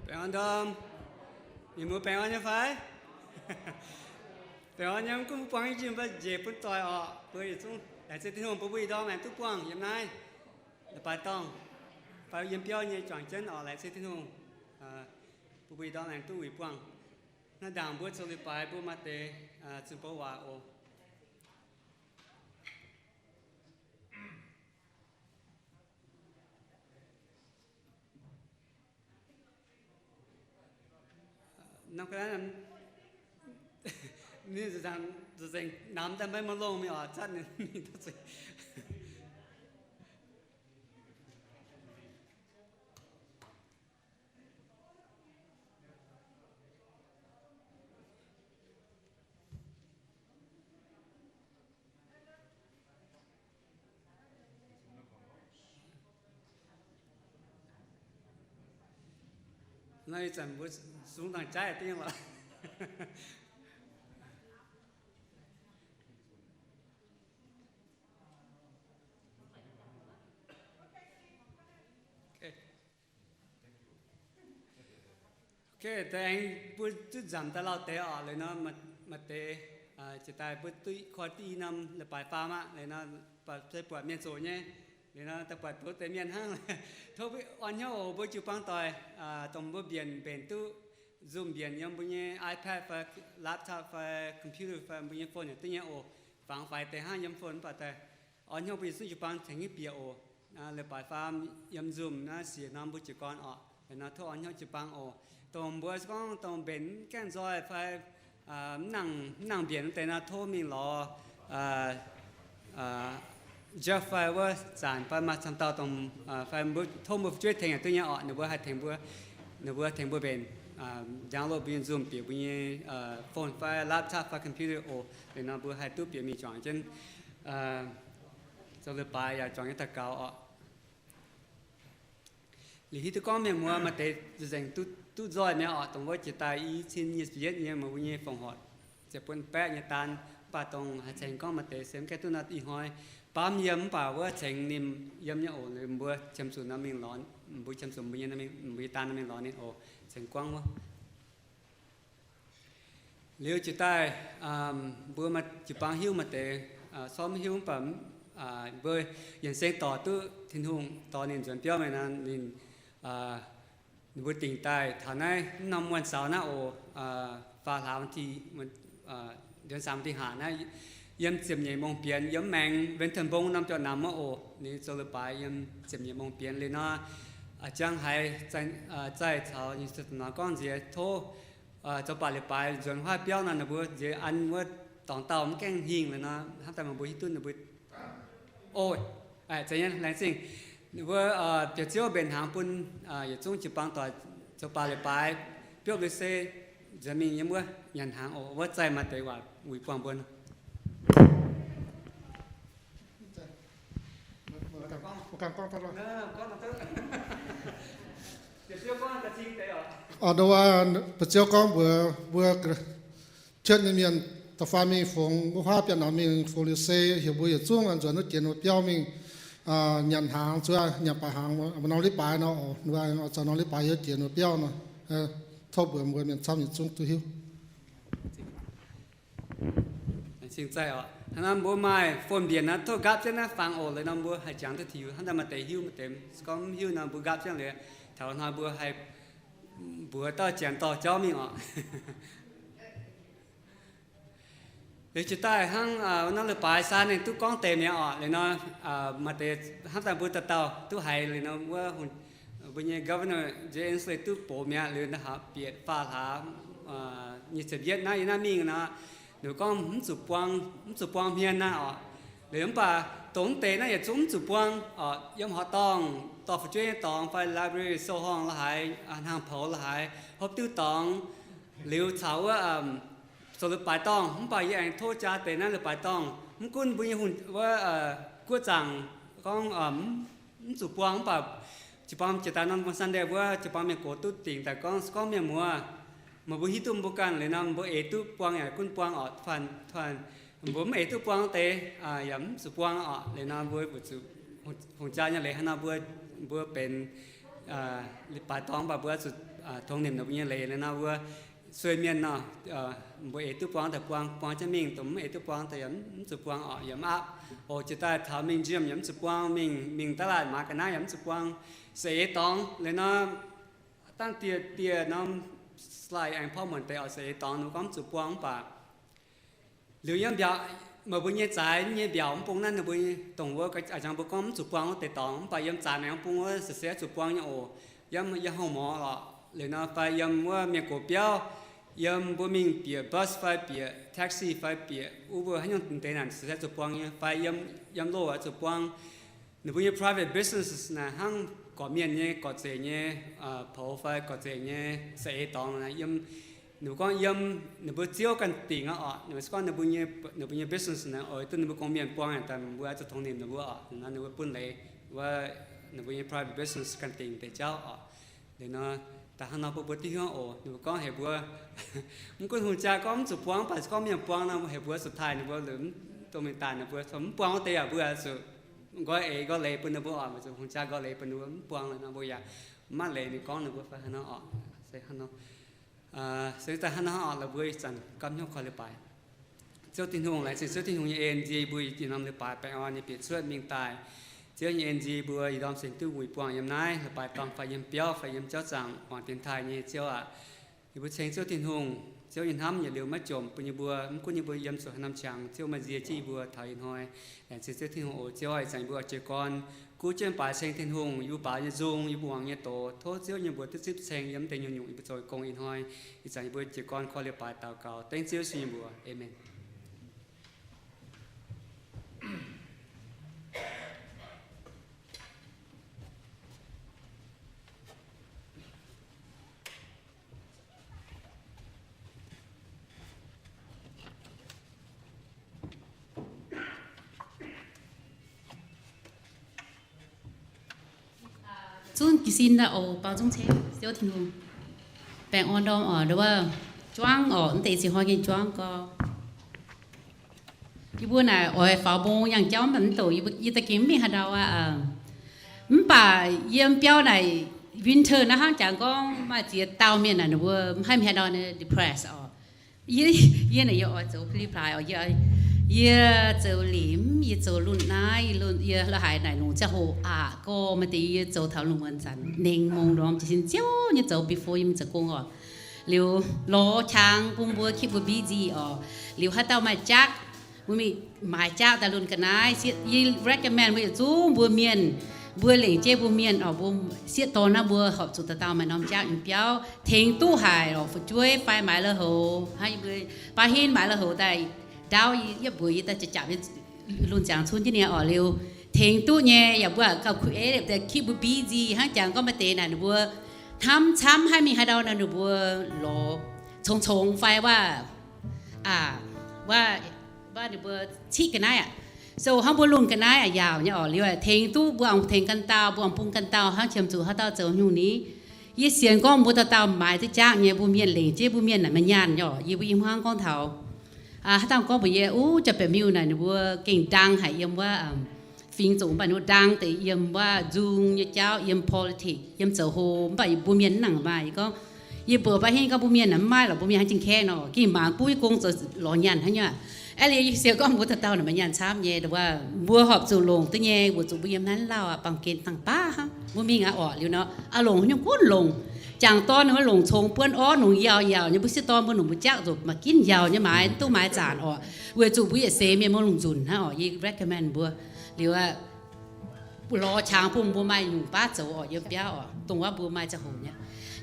Baengh orn ndorm. Mienh muoz baengh orn nyei fai? Baengh orn nyei, mv gunv mbuo buangh nyei njimv, mbuo njiec bun doic orqc. Mbuo yietc zungv laengz zingh Tin-Hungh bun mbuo ih ndorm aengx duqv buangh yiem naaiv leiz-baaix dorngh, fai yiem biauv nyei juangc jienv orqc. Laengz zingh Tin-Hungh bun mbuo ih ndorm aengx duqv wuic buangh. Naaiv ndaangc mbuo zoux leiz-baaix mbuo maaih deix zunh bou waac oc. Ninh nzengc namx daaih maiv maaih longh mingh oc, zatv ninh mingh duqv zuiz. Naaiv ih zanc mbuo sung dangh jaaix duqv nyei lorqc. Ok, deix aengx mbuo duqv nzamc daaih lauh deix oc. Liuz nor maaih deix jiex daaih mbuo duqv koi div i norm leiz-baaix faam aqv. Liuz nor se buatc mienh zoqc nyei. Liuz nor daaih buatc deix mienh hnangv. Tov orn hnyouv oc, mbuo jiu-baang doic, dongh mbuo mbienc mbenc duqv Zoom mbienc yiem mbuo nyei iPad fai laptop fai computer fai mbuo nyei phone yaac duqv nyei oc. Fangx faix deix hnangv yiem phone mv baac daaih orn hnyouv mbuo yietc zungv jiu-baang tengx nyei bieqc oc. Leiz-baaix faam yiem Zoom naaiv siec norm mbuo jiez gorn orqc. Liuz nor tov orn hnyouv jiu-baang oc. Dongh mbuo se gorngv dongh mbenc mv gaengh nzoih fai mv nangc mbienc wuov deix nor tov mingh lorz Jeff fai wuov zanc fai maaih camv dauh dongh fai tov mbuo fu'jueiv tengx yaac duqv nyei orqc. Ninh mbuo haih tengx mbuo, ninh mbuo tengx mbuo mbenc, download mbuo nyei Zoom bieqc mbuo nyei phone fai laptop fai computer oc. Liuz nor mbuo haih duqv bieqc mingh juangc jienv zoux leiz-baaix yaac juangc jienv daux gaux orqc. Liuz hiuv duqv gorngv mienh muoz maaih deix nzengc duqv nzoih mi'aqv orqc. Dongh wuov jiex daaih i cin nyic ziepc yietv nyei meih mbuo nyei fongc horc ziepc bun baeqv nyei daan, mv baac dongh haaix cengx gorngv maaih deix se mv gaengh duqv nor ih hnoi baamv yiem mv baac wuov cengx ninh yiem nyei oc. Liuz mbuo qiemx zuqc nor mingh lorz, mbuo qiemx zuqc mbuo nyei, mbuo nyei daan nor mingh lorz ninh oc. Cengx guangv wuov. Liuz jiex daaih mbuo jiu-baang hiuv maaih deix sortv mv hiuv mv baac mbuo yienc seng dorc duqv Tin-Hungh dorh ninh nzuonx biauv mingh nor, ninh, ninh mbuo dingc daaih taux naaiv norm วันเสาร์ naaiv oc, faam hlaax วันที่, เดือนสาม วันที่ห้า naaiv, yiem ziepc nyeic mongh bienx yiem maengx Winton Mbong norm jauv-namx wuov oc. Ninh zoux leiz-baaix yiem ziepc nyeic mongh bienx liuz nor, jang haiz zaih caux nyei zuqc nor gorngv nziex tov zoux baac leiz-baaix nzuonx huaav biauv nor, ninh mbuo nziex an wuov dorngx dauh mv gaengh hingh liuz nor, hnamv daaih meih mbuo hiuv duqv ninh mbuo, o, zeiz nyei, laengz zingh. Ninh mbuo bieqc Ziouv mbenc hnaangx bun yietc zungv jiu-baang doic zoux baac leiz-baaix biopv liuz se nzuonx mingh yiem wuov nyanc hnaangx oc. Wuov zaih maaih deix waac wuic buangh mbuo nor. Bieqc Ziouv gorngv mbuox mbuo cietv nyei mienh da'faanh mingh fungx wuov huaav biauv-namx mingh fungx liuz se heuc mbuo yietc zungv nzuonx wuov jiex ninh mbuo biauv mingh nyanc hnaangx, zuov nyanc baac hnaangx, norm leiz-baaix nor, ninh mbuo zoux norm leiz-baaix yiem jiex ninh mbuo biauv nor. Tov mbuox mbuo mienh camv yietc zungv duqv hiuv. Hnangv naaiv mbuo maaih phone mbienc nor, tov nqaapv jienv naaiv fangx oc. Liuz nor mbuo haih jangx duqv tiux, hnangv naaiv maaih deix hiuv, maaih deix se gorngv mv hiuv nor mbuo nqaapv jienv liuz, taux nor mbuo haih mbuox dauh janx dorh jauv mingh oc. Liuz jiex daaih hnangv wuov norm leiz-baaix saa ninh duqv gorngv deix mi'aqv oc. Liuz nor maaih deix hnamv daaih mbuo dauh dauh duqv haiz liuz nor wuov, mbuo nyei Governor Jay Inslee duqv box mi'aqv. Liuz nor bieqc faam hlaax nyic ziepc yietv naaiv yiem naaiv mingh nor, ninh gorngv mv zuqc buang, mv zuqc buang hmien naaiv oc. Liuz mv baac dongh mv deix naaiv yietc zungv mv zuqc buang oc. Yiem horqc dorngh, dorh fu'jueiv nyei dorngx fai library, sou-horngh la'haaix, hnaangx poux la'haaix, hopv diuv dorngx, liuz caux wuov zoux leiz-baaix dorngh. Mv baac yie aengx tov jaa deix naaiv leiz-baaix dorngh, mv gunv mbuo nyei hungh wuov guoqv zaangc gorngv mv zuqc buang, mv baac jiu-baang jiex daaih norm Sunday wuov jiu-baang mienh gox duqv dingc daaih gorngv, se gorngv mienh muoz, meih mbuo hiuv duqv mbuo ganh liuz nor, mbuo eix duqv buang yaac gunv buang oc. Mbuo mv eix duqv buang deix yaac mv zuqc buang oc. Liuz nor mbuo weic zuqc hungh jaa nyei leiz hnangv nor, mbuo, mbuo benx leiz-baaix dorngh, mv baac mbuo zuqc tongx nimc ninh mbuo nyei leiz nor wuov. Sueih mienh nor, mbuo eix duqv buang daaih buang, buang jienv mingh, dongh mv eix duqv buang daaih yaac mv zuqc buang orqc, yaac mv aapv. Oc, jiex daaih taux mingh gym yaac mv zuqc buang, mingh, mingh daaih laanh maaz ga'naaiv yaac mv zuqc buang. Saeng-eix dorngx liuz nor, dangh dieh dieh norm slide aengx porv muonc deix oc, saeng-eix dorngx ninh mbuo gorngv mv zuqc buang mv baac liuz yiem mbiaauc, meih mbuo nyei zaaix nyei mbiaauc mv bung naaiv ninh mbuo dongh wuov, a'jangx mbuo gorngv mv zuqc buang wuov deix dorngx, mv baac yiem zaaix maengx mv bung wuov se se zuqc buang nyei oc. Yiem, yiem hong morz lorqc, liuz nor fai yiem wuov mienh gox biauv, yiem mbuo mingh bieqc bus fai bieqc taxi fai bieqc wuov mbuo haaix nyungc deix naaic se se zuqc buang nyei, fai yiem, yiem loh oix zuqc buang. Ninh mbuo nyei private business naaic hnangv gorqv-mienh nyei, gorqv-zeic nyei, poux fai gorqv-zeic nyei saeng-eix dorngx naaic, yiem, ninh mbuo gorngv yiem ninh mbuo Ziouv ganh dingc aqv orqc. Ninh mbuo se gorngv ninh mbuo nyei, ninh mbuo nyei business naaic oix duqv ninh mbuo gong-mienh buang naaic, daaih mbuo oix zuqc tongx nimc ninh mbuo orqc. Ninh mbuo bun leiz wuov ninh mbuo nyei private business ganh dingc deix jauv orqc. Liuz nor, daaih hnangv nor bun mbuo diuh hiuv oc, ninh mbuo gorngv heuc mbuo, mv gunv hungh jaa gorngv mv zuqc buang, mv baac se gorngv mienh buang nor, heuc mbuo zuqc taaih ninh mbuo, dongh mingh daaih ninh mbuo mv buang wuov deix yaac mbuo zuqc nqoi eix nqoi leiz bun ninh mbuo oc, mbuo zuqc hungh jaa nqoi leiz bun ninh mbuo mv buang nor, mbuo yaac mv maaih leiz mingh gorngv ninh mbuo fai hnangv nor oc. Se hnangv nor, se daaih hnangv nor oc, la'buo ih zanc gapv hnyouv koi leiz-baaix. Ziouv Tin-Hungh, laengz zingh Ziouv Tin-Hungh nyei en nzie mbuo ih norm leiz-baaix baengh orn nyei bieqc cuotv mingh daaih. Ziouv nyei en nzie mbuo ih ndorm cingx duqv wuic buangh yiem naaiv leiz-baaix dorngh fai yiem biauv fai yiem jauv zaangc wangc dienx taaih nyei Ziouv aac, yie mbuo ceng Ziouv Tin-Hungh, Ziouv nyei hnamv yietc liuz maiv jomc bun yie mbuo, mv gunv yie mbuo yiem zuqc haaix norm qangx, Ziouv maaih nzie jienv yie mbuo taux ih hnoi. Laengz zingh Ziouv Tin-Hungh oc. Ziouv aac, ih zanc yie mbuo oix jiez gorn guv jienv baaix ceng Tin-Hungh, yie mbuo baaux nyei nzung, yie mbuo muangx nyei doz. Tov Ziouv nyei mbuox duqv zipv ceng yiem deix nyungc-nyungc yie mbuo zoux gong ih hnoi. Ih zanc yie mbuo jiez gorn koi leiz-baaix daux gaux dengv Ziouv Yesu nyei mbuox. Aamen. Zunv jiez sin daaih oc, baaux nzung ceng Ziouv Tin-Hungh. Baengh orn ndorm oc, nduov wuov juangv oc, mv deix zinh hnoi gengh juangv gorx. Yie mbuo naaic oix faaux mbong yangh jauv mv baac mv douc, yie mbuo yie daaih gengh mv mingh haaix ndau aqv. Mv baac yiem biauv naaic winter naaiv hnangv jangx gorngv maaih ziex dauh mienh naaic ninh mbuo mv haih mingh haaix ndau, ninh depressed oc. Yie, yie naaic yie oix zoux Philippi oc, yie, yie zoux limc, yie zoux lunh naaiv, yie lunh, yie la'haiz naaic longc ziangh hoc aqc gorx, maaih deix yie zoux taux lungh muonz zanc nengh mong ndorm jiez sin ziouc nyei zoux before yie mingh zoux gong oc. Liuz lorz qangx bun mbuo keep mbuo busy oc. Liuz haaix dauh maaih jaqv, mbuo mingh maaiz jaqv daaih lunh ga'naaiv. Yie recommend mbuo yietc zungv mbuo mienh, mbuo lengc jeiv mbuo mienh oc, mbuo sieqv dorn naaiv mbuo horpc zuqc dauh dauh maaih norm jaqv yiem biauv tengx duqv haic oc, fu'jueiv fai maaiz lui-houx, baav hinv maaiz lui-houx daaih ndaauv yie, yie mbuox yie daaih jaax jaax lunh ziangx cunv jienv ninh oc. Liuz tengx duqv nyei yaac mbuo gauh creative daaih keep mbuo busy hnangv jangx gorngv maaih deix naaic ninh mbuo hnamv camv haih mingh haaix ndau nor ninh mbuo lorz congx-congx fai waac, waac, waac ninh mbuo ciqv ga'naaiv aqv. So hnangv mbuo lunh ga'naaiv aqv, yaauc nyei oc. Liuz tengx duqv mbuo aengx tengx ganh dauh, mbuo aengx bun ganh dauh hnangv qiemx zuqc haaix dauh zoux nyungc ni. Yie sienx gorngv mbuo dauh dauh maaiz duqv jaqv nyei, mbuo mienh lengc jeiv mbuo mienh naaic maaih nyaanh nyei oc. Yie mbuo i hmuangv gorngv taux haaix dauh gorngv mbuox yie, uv, jaax-baeqc miuh naaic ninh mbuo gengh ndaang haic yiem wuov fingx zuqc, mv baac ninh mbuo ndaang deix yiem wuov nzung nyei jauv, yiem politics, yiem zoux hlo, mv baac mbuo mienh mv nangc maaih. Yie gorngv, yie mbuox baav hinv gorngv mbuo mienh naaic mv maaih lorqc, mbuo mienh hnangv jing kaeqv nor, gengh mangc buv nyei gong zoux lorz nyaanh hnangv nyei. Aeqv, liuz yie sienx gorngv mbuo dauh dauh naaic maaih nyaanh camv nyei, mbuo horpc zuqc longc duqv nyei, weic zuqc mbuo yiem naaiv lauh aqv, baamh gen dangh baav hnangv. Mbuo mingh aqv oc, liuz nor, aa, longc haaix nyungc gunv longc. Jangc dorn ninh mbuo longc congx buonv orv, longc yaauc yaauc nyei, mbuo sieqv dorn mbuo longc mbuo jaqv nzunc maaih ginv yaauc nyei, maaiz duqv maaiz zanc oc, weic zuqc mbuo yietc seix mienh mbuo longc nzunc hnangv oc. Yie recommend mbuo liuz aqv, lorz qangx bun mbuo maaih nyungc baav zoux oc, yiem biauv oc, dongh wuov mbuo maaih ziangh hoc nyei.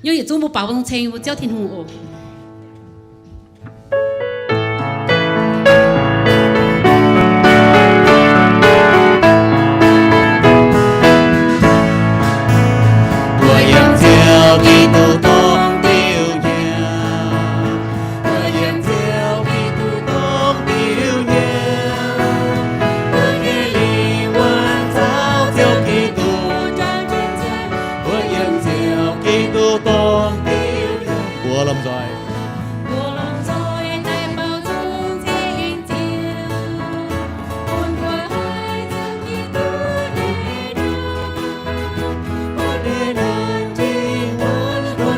Nyungc yietc zungv mbuo baaux mbuo ceng mbuo Ziouv Tin-Hungh oc. Mbuo yiem Ziouv Giduc dongh diuh hnyouv. Mbuo yiem Ziouv Giduc dongh diuh hnyouv. Mbuo nyei lingh wuonh caux Ziouv Giduc jangx jienv nzengc. Mbuo yiem Ziouv Giduc dongh diuh hnyouv. Mbuo lomh nzoih, mbuo lomh nzoih daaih baaux nzung ceng Ziouv, bun mbuo haih zoux Giduc nyei nor, bun mbuo nor jiex wuonv mbuo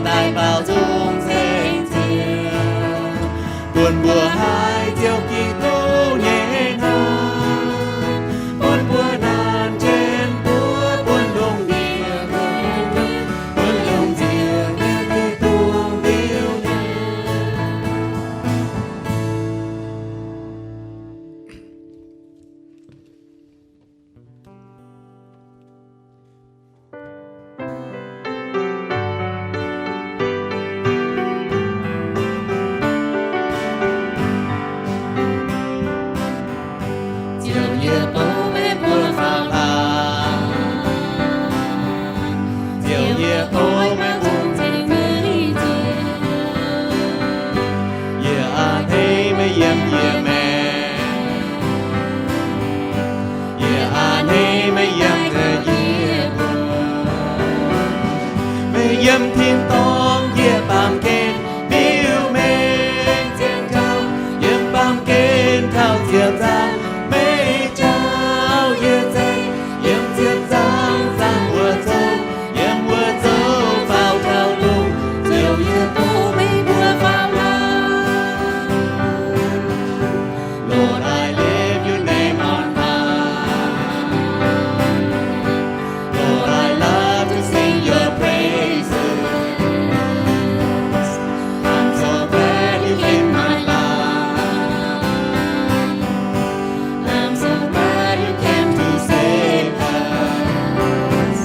daaih baaux nzung ceng Ziouv, bun mbuo haiz Ziouv Giduc nyei hnamv, bun mbuo nanc jienv mbuo, bun lungh ndiev, bun lungh ndiev nyei Giduc ndiuv nyei. Ziouv, yie bun meih mbuo faaux hlaax. Ziouv, yie bun meih mbuo zingh meih Ziouv. Yie a'hneiv meih yiem yie maengc. Yie a'hneiv meih yiem yie mbuo. Meih yiem tin-dorngh, yie baamh gen liuz meih zien jauv, yiem baamh gen taux ziepc nzaangc meih jauv yie zeiv, yiem ziepc nzaangc zaangc wuov zouv, yiem wuov zouv faaux taux lungh, Ziouv yie bun meih mbuo faaux hlaax. Lord, I lift your name on high. Lord, I love to sing your praises. I'm so glad you came my life. I'm so glad you came to save us.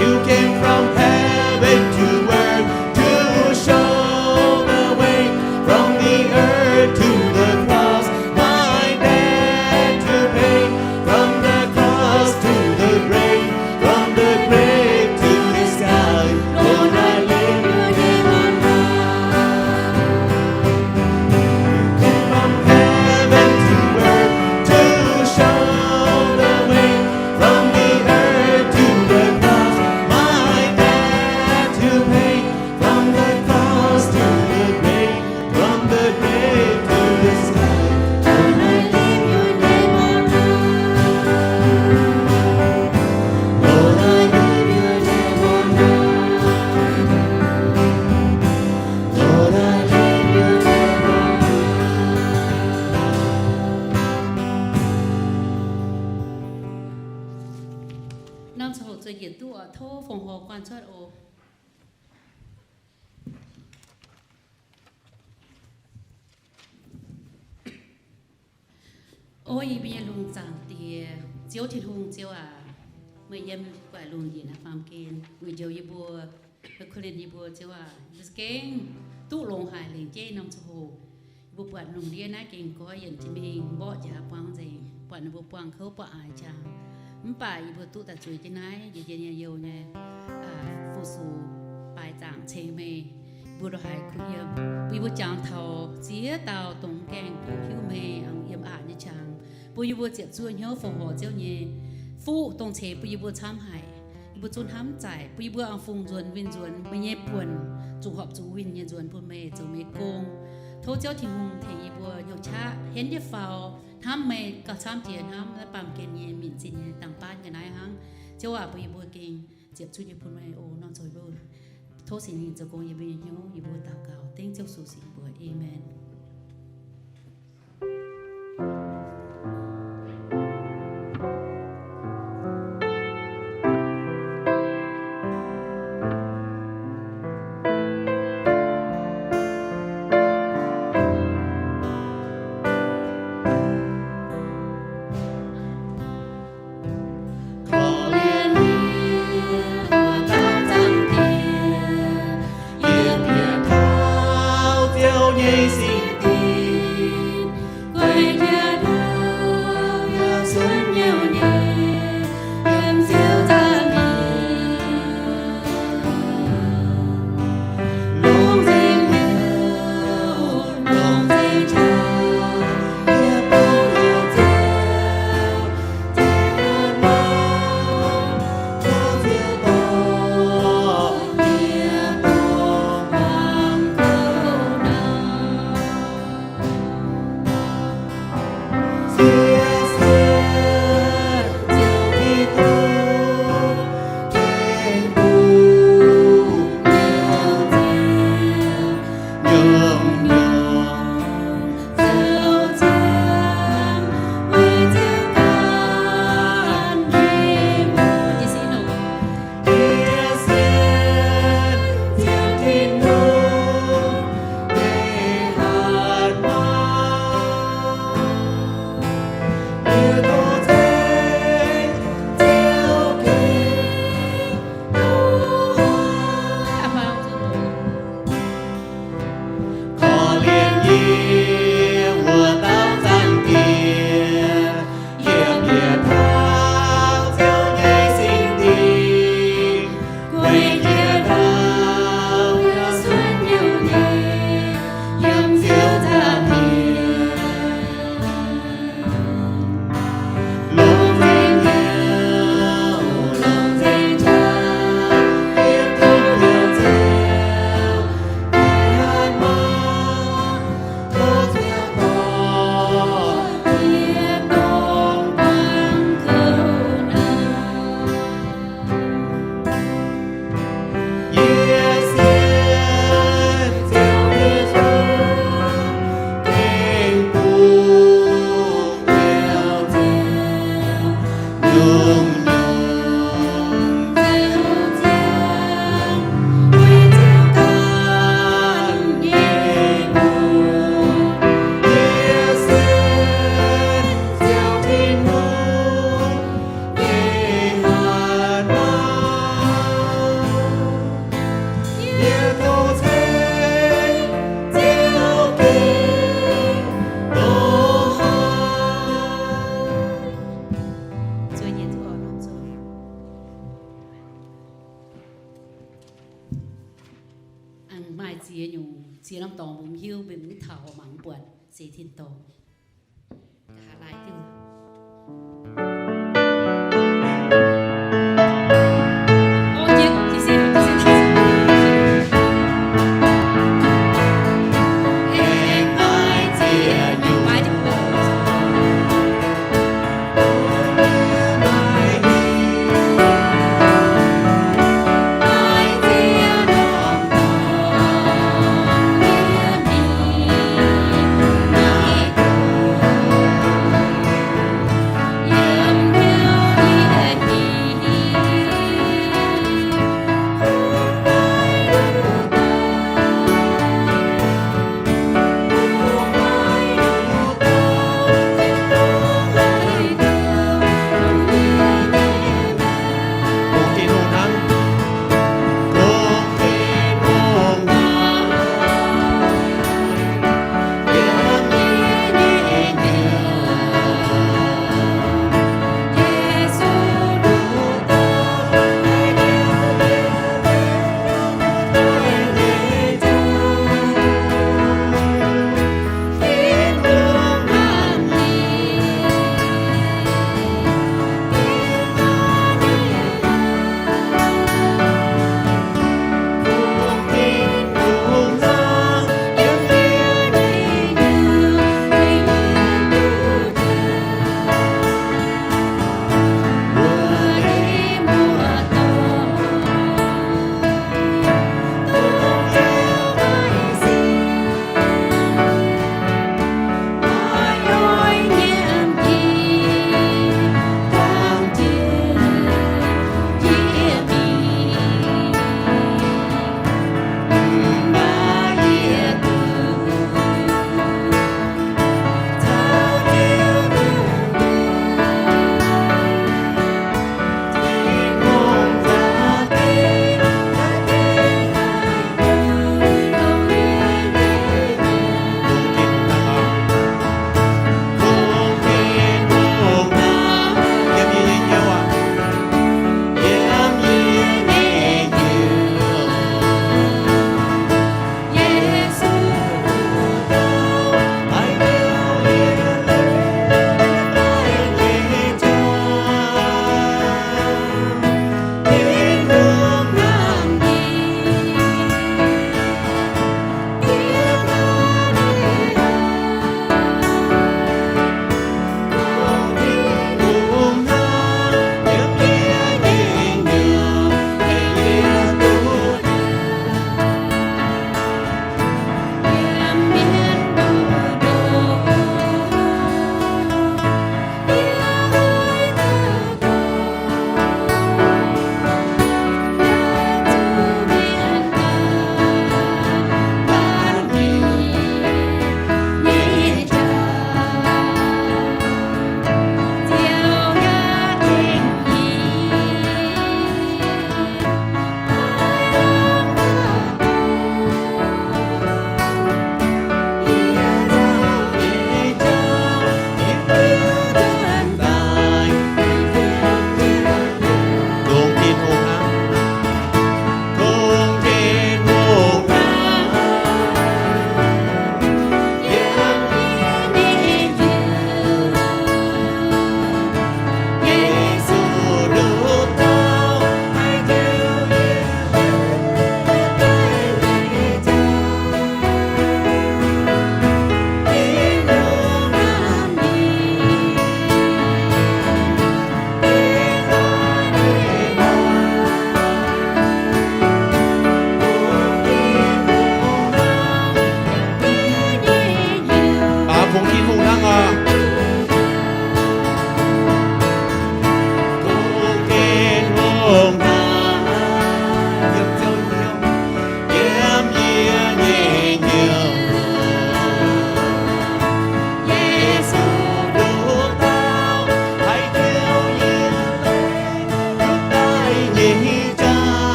You came from heaven to earth to show the way. From the earth to the cross, my debt to pay. From the cross to the grave, from the grave to the sky. Lord, I lift your name on high. Came from heaven to earth to show the way. From the earth to the cross, my debt to pay. From the cross to the grave, from the grave to the sky. Lord, I lift your name on high. Lord, I lift your name on high. Lord, I lift your name on high. Norm ziangh hoc zueiz njiec duqv oc, tov fongc horc guanh cuotv oc. O yie mbuo nyei lungh zaangc Diex, Ziouv Tin-Hungh, Ziouv aac, meih yiem guaix lungh ndiev naaiv baamh gen, uix njoux yie mbuo, meih korv-lienh yie mbuo, Ziouv aac, yie mbuo za'gengh duqv longx haic lengc jeiv norm ziangh hoc. Yie mbuo buatc lungh ndiev naaiv gengh goiv yienc jiex mingh, mborqv njaaux buang nzengc, buatc ninh mbuo buangh kouv buangh aaix jangx. Mv baac yie mbuo duqv daaih zueiz jienv naaiv njiec njien nyei youh nyei, aa, fu-sux baaix zaangc ceng meih, mbuo lorz haic kuh yiem, bun yie mbuo jangx taux ziex dauh dongh gaengh hiuv meih, yiem aqc nyei qangx, bun yie mbuo ziepc zuoqv hnyouv fongc horc Ziouv nyei fuqv dongh ceix bun yie mbuo camv haic. Yie mbuo zungv hnamv zaaic, bun yie mbuo aengx fungx nzuonx winh nzuonx meih nyei buonc, zuqc horpc zuqc winh nyei nzuonx bun meih zoux meih gong. Tov Ziouv Tin-Hungh tengx yie mbuo hnyouv qaqv henv jienv faaux, hnamv meih gauh camv jiex hnamv naaiv baamh gen nyei minc zinh nyei dangh baav ga'naaiv hnangv. Ziouv aac, bun yie mbuo gengh ziepc zuoqv nyei bun meih oc. Norm ziangh hoc yie mbuo tov Singx Lingh zoux gong yiem yie nyei hnyouv, yie mbuo daux gaux dengv Ziouv Yesu Singx mbuox. Aamen. Korv-lienh yie, mbuo dauh Zaangc Diex, yie bieqc taux Ziouv nyei singx ziex nyungc, ziex norm dorngx mbuo mv hiuv, mbuo mv taux, mangc mv buatc, se tin-dorngh.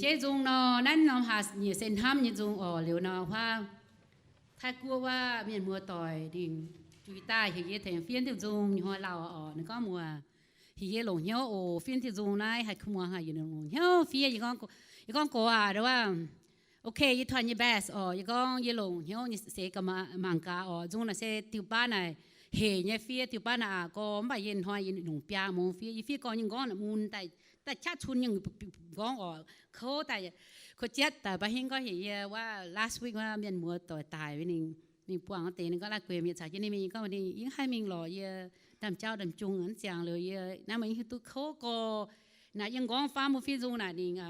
Yie nzung nor, naaiv norm haac nyiec se hnamv nyei nzung oc. Liuz nor huaav Taiv-Guoqv wuov mienh muoz-doic ninh juix daaih heuc yie tengx fiev diuh nzung nyei hnoi lauh oc. Ninh gorngv muoz, heuc yie longc hnyouv oc fiev diuh nzung naaiv haih kuv muangx haic, yie longc hnyouv fiev. Yie gorngv, yie gorngv gox aac, wuov, ok, yie try my best oc. Yie gorngv yie longc hnyouv nyei seix ga'mangc gaax oc. Nzung naaic se diuh baav naaic hec nyei fiev, diuh baav naaic aqc gorx, mv baac yie hnoi yie longc biaa mungz fiev. Yie fiev gorngv nyei nqorngv naaic mun daaih qaqv cun nyei nqorngv oc, kouv daaih, kouv jietv daaih. Ba'hingv gorngv heuc yie wuov last week wuov mienh muoz-doic daic, ninh, ninh buangh wuov deix, ninh gorngv la'guaih mienh caux jienv ninh mingh. Yie gorngv ninh yie mv haih mingh lorqc, yie ndaamv-jauv ndaamv-jung mv ziangx liuz yie naaiv meih hiuv duqv kouv gorx. Naaic yie nqorngv faam mbuo fiev nzung naaic ninh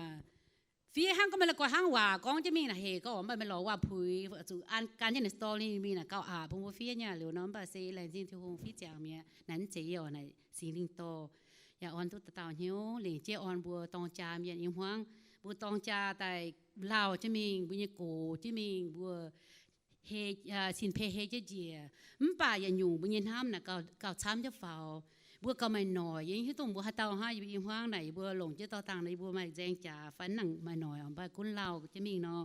fiev hnangv gorngv meih la'guaih hnangv waac gorngv jienv mingh naaic hec gorngv, mv baac meih lorz waac-puix zuqc an gan jienv naaic story mingh naaic gauh aqc bun mbuo fiev nyei. Liuz nor mv baac se laengz zingh Tin-Hungh fiev ziangx mi'aqv. Naaiv mv zeiz yie oc, naaic Singx Lingh dorh. Yaac orn duqv dauh dauh hnyouv lengc jeiv orn mbuo dorng jaa mienh. Yie hmuangv mbuo dorng jaa daaih lauh jienv mingh, mbuo nyei gox jienv mingh, mbuo sin-peix hei jienv njiec, mv baac yietc nyungc mbuo nyei hnamv naaic gauh camv jienv faaux. Mbuo gauh maaih noic. Yie hiuv duqv mbuo haaix dauh hnangv. Yie mbuo i hmuangv naaic yie mbuo longc jienv dorh dangh nor, yie mbuo maaih nzaeng jaax fai mv nangc maaih noic oc, mv baac gunv lauh jienv mingh nor,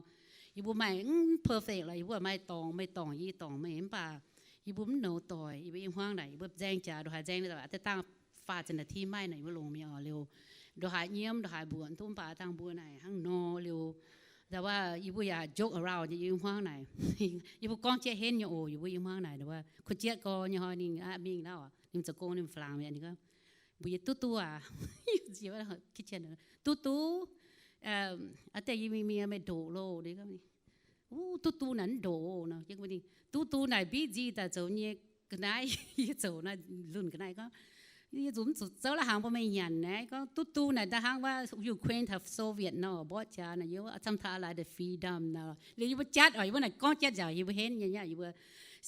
yie mbuo maaih mv perfect lorqc. Yie mbuo maaih dorngc meih, dorngc yie, dorngc meih, mv baac yie mbuo mv nouz doic. Yie mbuo i hmuangv naaic yie mbuo nzaeng jaax ndongc haaix nzaeng, da'faah ziepc naaic ti maaih naaic yie mbuo longc mingh oc. Liuz ndongc haaix nyiemv ndongc haaix mbuoqc duqv, mv baac dangh mbuo naaic hnangv nor liuz, yie mbuo yaac joke around nyei. Yie hmuangv naaic yie mbuo gorngv jieqv henv nyei oc. Yie mbuo i hmuangv naaic kuv jietv gorx nyei hnoi ninh mingh naaiv oc, ninh zoux gong ninh flaangc mi'aqv. Ninh gorngv, mbuox yie, Duqv duqv aac? Duqv duqv. Aa, deix yie mingh mingh meih ndoqc loh. Duqv duqv naaic mv ndoqc nor. Duqv duqv naaic busy daaih zoux nyei ga'naaiv. Yie zoux naaiv lunh ga'naaiv gorngv, yie zuqc mv zuqc zouv la'hnaangx bun meih nyanc naaiv. Gorngv duqv duqv naaic da'hnangv wuov Ukraine taux Soviet nor, mborqv jaax naaic, yie camv taux laaix deix freedom nor. Liuz yie mbuo jatv oc, yie mbuo naaic gorngv jatv nziaauc, yie mbuo henv nyei nyei, yie mbuo.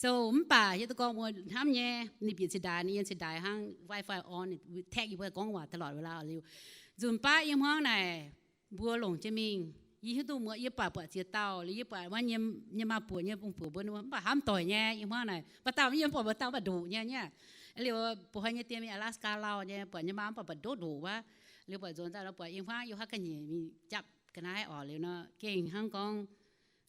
So mv baac hiuv duqv gorngv mbuo hnamv nyei, ninh bieqc ciex ndaaix, ninh yiem ciex ndaaix hnangv, wifi on, text yie mbuo gorngv waac ตลอดเวลา liuz. Nzunc baav yie hmuangv naaic mbuo longc jienv mingh, yie hiuv duqv muoz yie buatc buatc ziex dauh, liuz yie buatc wuov nyei maa buoc nyei bung buoc mbuo, mv baac hnamv doic nyei. Yie hmuangv naaic mv baac dauh yie buatc mbuo dauh mv baac ndoqc nyei nyei. Liuz buatc hnoi nyei dien mingh Alaska lauh nyei, buatc nyei maa mv baac mbu'ndongv ndoqc wuov. Liuz buatc nzuonx daaih buatc yie hmuangv yie haaix ga'nyiec mingh japv ga'naaiv oc. Liuz nor gengh hnangv gorngv,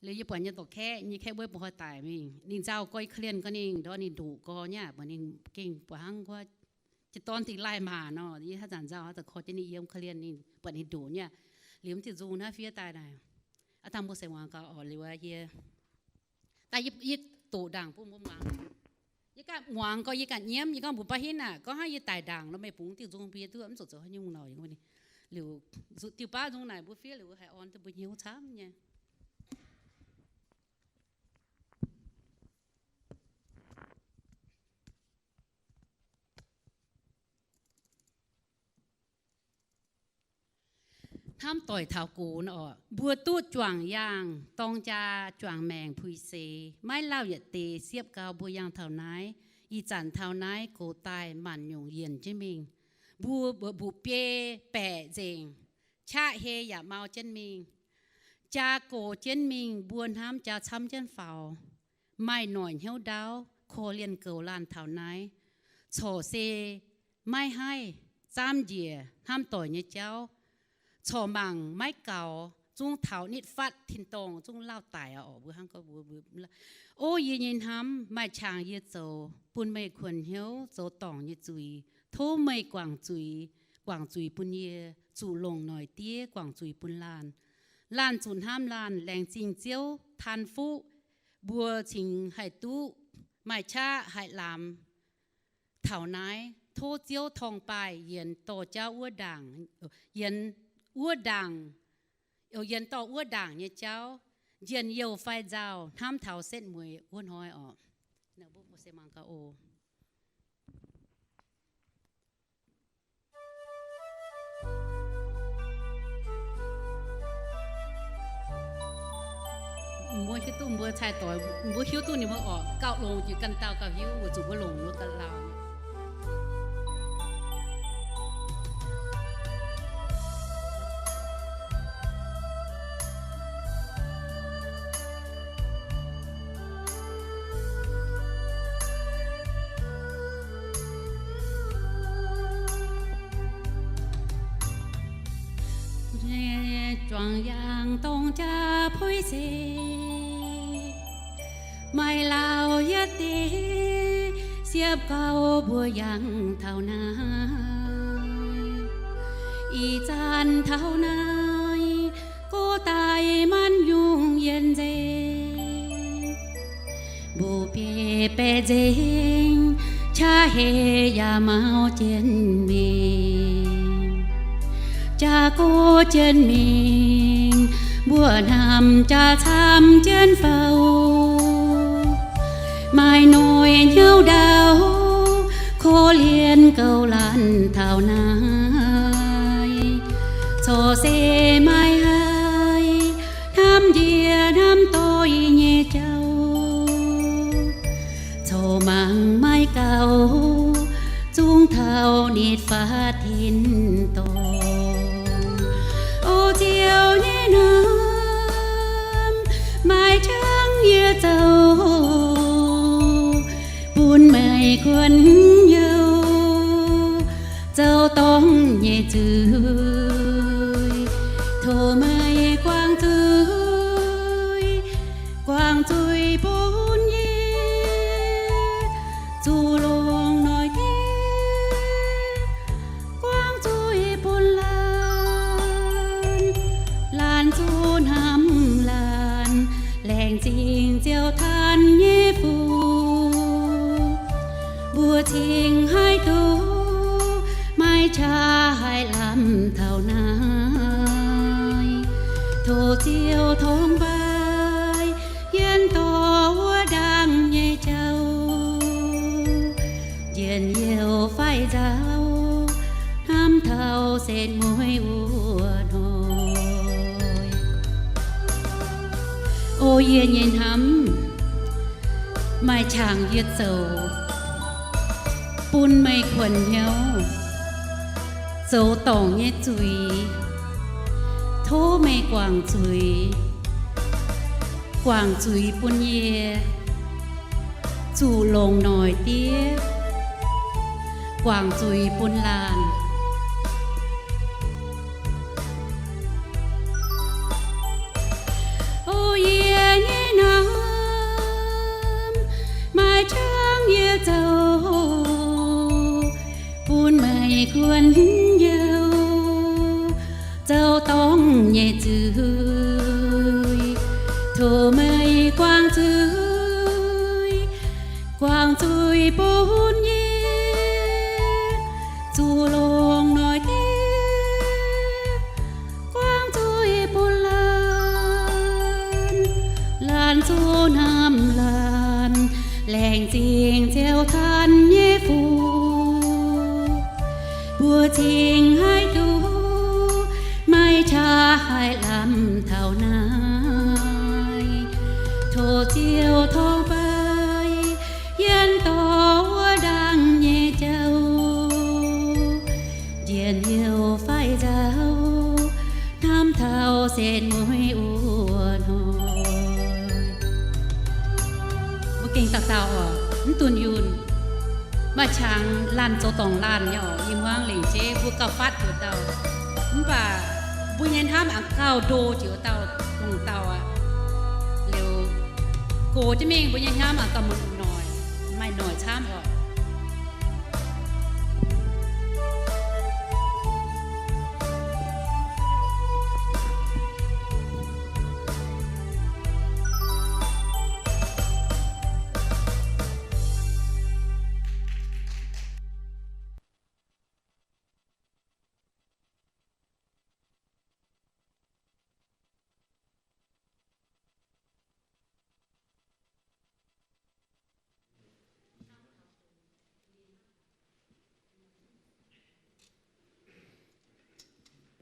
liuz yie buatc nyei dorc kaeqv, nyei kaeqv wuov buatc hnoi daic mingh, ninh nzauh gorx, yie korv-lienh gorx ninh ndortv ninh ndoqc gorx nyei, buatc ninh gengh buatc hnangv wuov jiex dorn dingh laaih maac nor. Yie haaix zanc nzauh haaix zanc korv jienv ninh yiem, korv-lienh ninh, buatc ninh ndoqc nyei. Liuz mv diuh nzung naaiv fiev daaih naaic, aav dangh mbuo se muangx gaax oc. Liuz yie, daaih yie doqc ndaangc bun mbuo muangx. Yie ganh muangx gorx yie ganh nyiemv, yie gorngv mbuox baav hinv aac, gorngv hnangv yie daic ndaangc nor meih bungx diuh nzung bun yie duqv, mv zuqc zoux haaix nyungc nor. Liuz diuh baav nzung naaic mbuo fiev liuz haih orn duqv mbuo hnyouv camv nyei. Hnamv doic taux gox nor oc. Mbuo duqv juangc yaangh dorng jaa, juangc maengc puix seix, maiv lauh yietc deix siepv gau mbuo yangh taux naaiv. Ih zanc taux naaiv gox daaih maanc nyungc yienc jienv mingh. Mbuo mbuoqc mbuqc biei baeqc nzengc, qaqv hei yaac mau jienv mingh. Jaa gox jienv mingh, mbuo hnamv jaa camv jienv faaux. Maaih noic hnyouv ndaauv, korv-lienh goux laanh taux naaiv. Corc se maiv haih zaamv njiec hnamv doic nyei jauv. Corc mangc maiv gaux, zungv taux nitv fatv tin-dorngh zungv lauh daic oc. Mbuo hnangv gorngv mbuo, mbuo, O yie nyei hnamv, maaih qangx yie zoux, bun meih kuonx hnyouv zoux dorngc nyei zuiz. Tov meih guangc zuiz, guangc zuiz bun yie, zuqc longc noic diev guangc zuiz bun laanh. Laanh zuqc hnamv laanh, laengz zingh Ziouv taan fuqv mbuo cingx haih duqv maaih qaqv haih lamz taux naaiv. Tov Ziouv torngv baaih yienx dorh jauv wuov ndaangc, yienx wuov ndaangc, yienx dorh wuov ndaangc nyei jauv, njien-youh fai nzauh, hnamv taux setv mueiz wuov hnoi oc. Mbuo hiuv duqv mbuo cai doix, mbuo hiuv duqv ninh mbuo oc, gauh longx jiex ganh dauh gauh hiuv, weic zuqc mbuo longc mbuo ganh lauh. Yangh dongh jaa-puiv seix, maaih lauh yietv deix, siepv gauh mbuo yangh taux naaiv. Ih zanc taux naaiv, gox daaih maanc nyungc yienh nzengc. Mbuo biei baeqc nzengc, qaqv heix yaac mauv jienv mingh. Jaa-gox jienv mingh, mbuo hnamv jaax camv jienv faaux. Maaih noic hnyouv ndau, korv-lienh gauh laanh taux naaiv. Corc se maaih haiz hnamv njiec hnamv doic nyei jauv, corc mangc maaih gaux, zungv taux nitv faatv tin-dorngh. O Ziouv nyei hnamv, maaih qangx yie zoux, bun meih kuonx youh, zoux dorngc nyei zuiz. Tov meih guangc zuiz, guangc zuiz bun yie, zuqc longc noic diev, guangc zuiz bun laanh, laanh zuqc hnamv laanh, laengz zingh Ziouv Tin-Hungh nyei fuqv. Mbuo cingx haaix duqv maaih qaqv haih lamh taux naaiv. Tov Ziouv torngv baaih yienh dorh wuov ndaangc nyei jauv, njien-youh faix nzauh, hnamv taux setv mueiz wuov hnoi. O yie nyei hnamv, maaih qangx yie zoux, bun meih kuonx hnyouv, zoux dorngc nyei zuiz. Tov meih guangc zuiz, guangc zuiz bun yie, zuqc longc noic diev, guangc zuiz bun laanh. O yie nyei hnamv, maaih qangx yie zoux, bun meih kuonx youh, zoux dorngc nyei zuiz. Tov meih guangc zuiz, guangc zuiz bun yie, zuqc longc noic diev, guangc zuiz bun laanh, laanh zuqc hnamv laanh, laengz zingh Ziouv Tin-Hungh nyei fuqv. Mbuo cingx haaix duqv maaih qaqv haih lamh taux naaiv. Tov Ziouv torngv baaih yienh dorh wuov ndaangc nyei jauv, njien-youh faix nzauh, hnamv taux setv mueiz wuov hnoi. Mbuo gengh dauh dauh oc, mv dunh yunh. Maaih qangx laanh zoux dorngc laanh nyei oc, ih hmuangx lengc jeiv mbuo gauh fatv jiex dauh. Mv baac mbuo nyei hnamv aengx gauh ndo jiex dauh, dongh dauh aqv. Liuz, gox jienv mingh mbuo nyei hnamv aengx gauh muonc noic, maaih noic camv oc.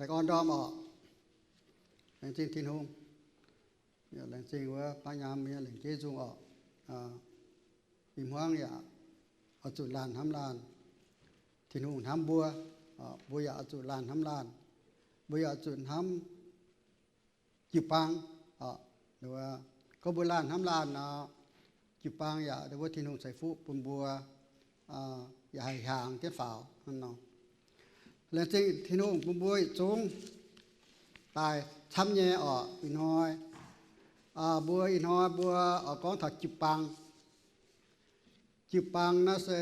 Baengh orn ndorm oc. Laengz zingh Tin-Hungh. Laengz zingh wuov baav nyaam mienh lengc jeiv nzung oc. Ih hmuangv yaac oix zuqc laanh hnamv laanh. Tin-Hungh hnamv mbuo, mbuo yaac oix zuqc laanh hnamv laanh. Mbuo yaac oix zuqc hnamv jiu-baang. Gorngv mbuo laanh hnamv laanh nor, jiu-baang yaac wuov Tin-Hungh ceix fuqv bun mbuo, yaac haih hiaangx jienv faaux nor. Laengz zingh Tin-Hungh bun mbuo yietc zungv. daaih camv nyei orqc. Ih hnoi mbuo, ih hnoi mbuo oix gorngv taux jiu-baang. Jiu-baang naaiv se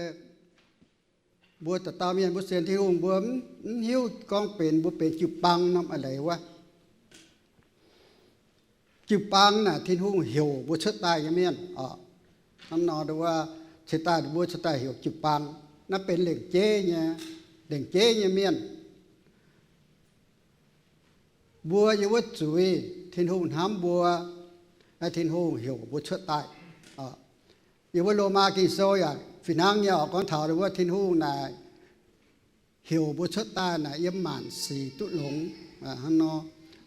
mbuo dauh dauh mienh mbuo sienx Tin-Hungh mbuo mv hiuv gorngv benx mbuo benx jiu-baang norm a'leiz wuov. Jiu-baang naaic Tin-Hungh heuc mbuo cuotv daaih nyei mienh oc. Hnangv nor wuov, cingx daaih mbuo cuotv daaih heuc jiu-baang. Naaiv benx lengc jeiv nyei, lengc jeiv nyei mienh. Mbuo yiem wuov zuiz Tin-Hungh hnamv mbuo, Tin-Hungh heuc mbuo cuotv daaih. Yiem wuov Lomaa Ging-Sou yaac fih hnangv nyei oc, gorngv taux wuov Tin-Hungh naaic heuc mbuo cuotv daaih naaic yiem maanc sic duqv longx.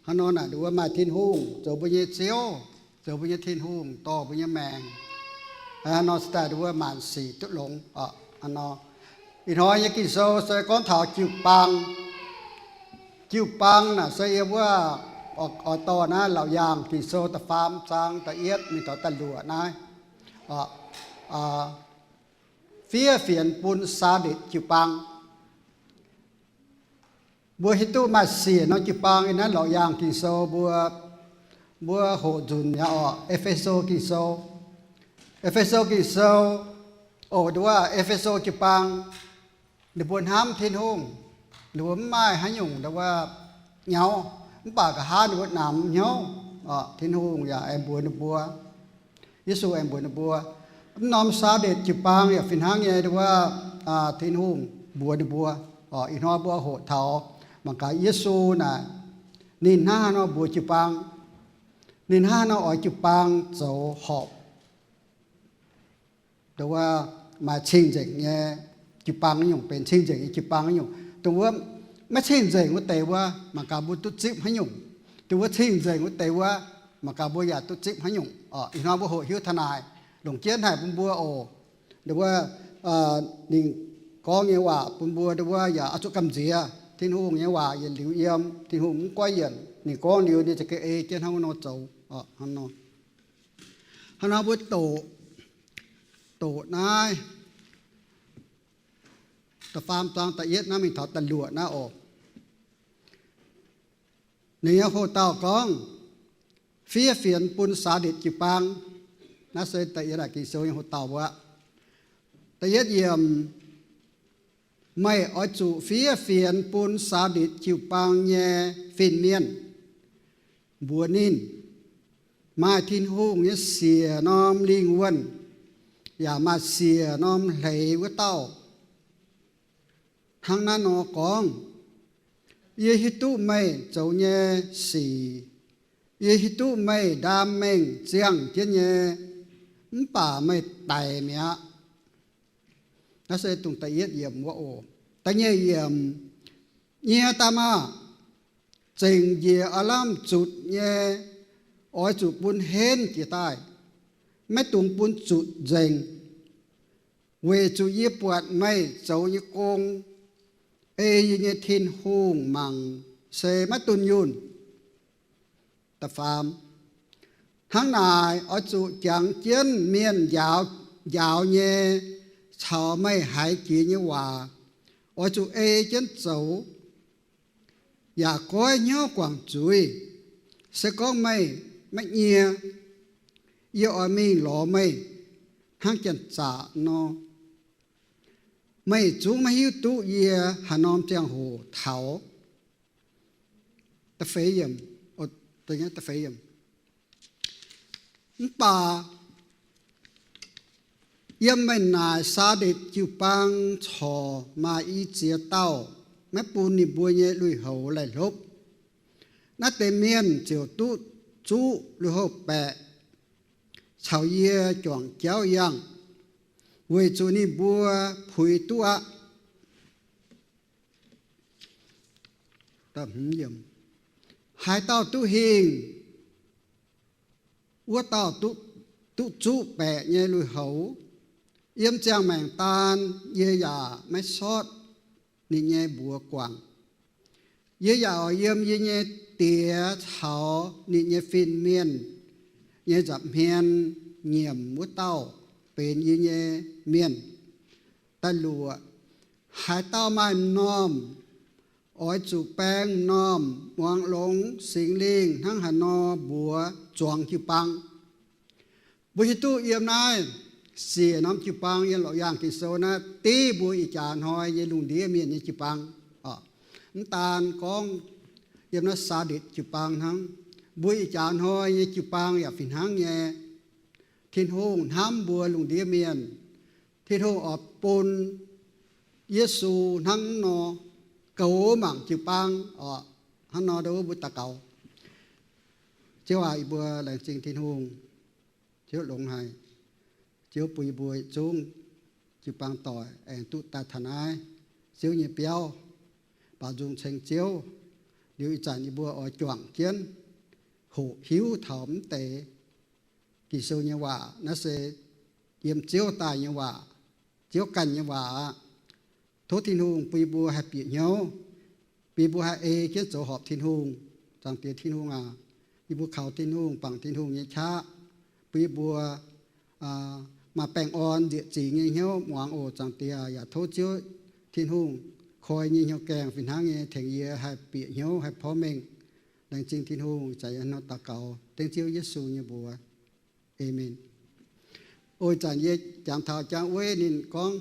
Hnangv nor naaic wuov maaih Tin-Hungh zoux mbuo nyei Ziouv, zoux mbuo nyei Tin-Hungh, dorh mbuo nyei maengc. Hnangv nor cuotv daaih wuov maanc sic duqv longx oc. Hnangv nor, ih hnoi nyei Ging-Sou se gorngv taux jiu-baang. Jiu-baang naaic se yiem wuov oix dorh naaiv Laauc Yaangh Ging-Sou da'faam zaang da'yietv mingh taux da'luoqc naaiv. Fiev fienx bun Saaditc jiu-baang. Mbuo hiuv duqv maaih siec norm jiu-baang yiem naaiv Laauc Yaangh Ging-Sou mbuo, mbuo hoqc nzunc mi'aqv oc. E^fe^so Ging-Sou, E^fe^so Ging-Sou, oc, nduov wuov E^fe^so jiu-baang, ninh mbuo hnamv Tin-Hungh, ninh mbuo mv maaih haaix nyungc nduov wuov nyauv, mv baac nqa'haav ninh mbuo namx hnyouv, Tin-Hungh yaac aengx mbuox ninh mbuo, Yesu aengx mbuox ninh mbuo. Mv norm Saaditc jiu-baang yaac fih hnangv nyei nduov wuov, Tin-Hungh mbuox ninh mbuo. Ih hnoi mbuo hoqc taux mangc gaax Yesu naaic, ninh hnangv haaix nor mbuox jiu-baang, ninh hnangv haaix nor oix jiu-baang zoux horpc. Nduov wuov maaih cing-nzengc nyei jiu-baang nyungc, benx cing-nzengc nyei jiu-baang nyungc. Dongh wuov maiv cing-nzengc wuov deix wuov, mangc gaax mbuo duqv zipv haaix nyungc. Dongh wuov cing-nzengc wuov deix wuov, mangc gaax mbuo yaac duqv zipv haaix nyungc. Ih hnoi mbuo hoqc hiuv taux naaic, longc jienv haic bun mbuo oc. Nduov wuov ninh gorngv nyei waac bun mbuo nduov wuov yaac oix zuqc gamh nziex. Tin-Hungh nyei waac yietc liuz yiem, Tin-Hungh mv goiv yienc. Ninh gorngv liuz ninh za'gengh ei jienv hnangv wuov nor zoux. Hnangv nor mbuo doqc, doqc naaiv da'faam zaang da'yietv naaiv mingh taux da'luoqc naaiv oc. Ninh nyei hoc-dauh gorngv, fiev fienx bun Saaditc jiu-baang. Naaiv se da'yietv Ging-Sou nyei hoc-dauh wuov. Da'yietv yiemc, meih oix zuqc fiev fienx bun Saaditc jiu-baang nyei fin-mienh. Mbuox ninh, maaih Tin-Hungh nyei siec norm lingh wuonh yaac maaih siec norm hleix wuov dauh hnangv naaiv nor gorngv, Yie hiuv duqv meih zoux nyei sic. Yie hiuv duqv meih ndaam mengh ziangh jienv nyei, mv baac meih daic mi'aqv. Naaiv se dongh da'yietv yiemc wuov oc. Da'nyeic yiemc, nyie daaih maah! Zengc njiec oix lamh zutc nyei, oix zuqc bun henv jiez daaih. Maiv dungx bun zutc nzengc, weic zuqc yie buatc meih zoux nyei gong, ei yie nyei Tin-Hungh mangc se maiv dunh yunh. Da'faam, hnangv naaic oix zuqc jangx jienv mienh njaaux, njaaux nyei caux meih haiz jiex nyei waac, oix zuqc ei jienv zoux, yaac goiv hnyouv guangc zuiz. Se gorngv meih maiv nyie, yie oix mingh lorz meih hnangv janx-zaqc nor. Meih zungv maiv hiuv duqv yie haaix norm ziangh hoc taux. Mv baac yiem meih naaic Saaditc jiu-baang corc maaih i ziex dauh maiv bun ninh mbuo nyei lui-houx laih hlopv. Naaiv deix mienh ziouc duqv zuqv lui-houx baeqc caux yie juangc jauv yangh, weic zuqc ninh mbuo puix duqv aqv. Haaix dauh duqv hingh, wuov dauh duqv zuqv baeqc nyei lui-houx. Yiem ziangh maengc daan yie yaac maiv sortv ninh nyei mbuox guangc. Yie yaac oix yiem yie nyei diex caux ninh nyei fin-mienh nyei nza'hmien nyiemc wuov dauh benx yie nyei mienh. Da'luoqc, haaix dauh maaih m'normh oix zuqc baeng m'normh muangx longx Singx Lingh hnangv haaix nor mbuox zuangx jiu-baang. Mbuo hiuv duqv yiem naaiv siec norm jiu-baang yiem Loz-Yaangh Ging-Sou naaiv, div mbuo ih jaax hnoi nyei lungh ndiev mienh nyei jiu-baang. Mv daan gorngv yiem naaiv Saaditc jiu-baang hnangv, mbuo ih jaax hnoi nyei jiu-baang yaac fih hnangv nyei. Tin-Hungh hnamv mbuo lungh ndiev mienh. Tin-Hungh oix bun Yesu hnangv nor goux mangc jiu-baang oc. Hnangv nor ndau wuov mbuo daux gaux. Ziouv aac, yie mbuo laengz zingh Tin-Hungh. Ziouv longx haic. Ziouv bun yie mbuo yietc zungv jiu-baang doic aengx duqv daaih taux naaiv Ziouv nyei biauv. Baaux nzung ceng Ziouv. Liuz ih zanc yie mbuo oix juangc jienv hoqc hiuv taux mv deix Ging-Sou nyei waac. Naaiv se yiem Ziouv daaih nyei waac, Ziouv ganh nyei waac aqv. Tov Tin-Hungh bun yie mbuo haih bieqc hnyouv, bun yie mbuo haih ei jienv zoux horpc Tin-Hungh. Zaangc Diex Tin-Hungh aac, yie mbuo kaux Tin-Hungh, bangc Tin-Hungh nyei qaqv, bun yie mbuo maaih baengh orn nzieqc zingx nyei hnyouv muangx oc. Zaangc Diex, yaac tov Ziouv Tin-Hungh koi nyei hnyouv gaengh fih hnangv nyei tengx yie haih bieqc hnyouv, haih porv mengh. Laengz zingh Tin-Hungh. Ih zanc yie hnangv nor daux gaux dengv Ziouv Yesu nyei mbuox. Aamen. Ih zanc yie jangx taux Jangv Weiv ninh gorngv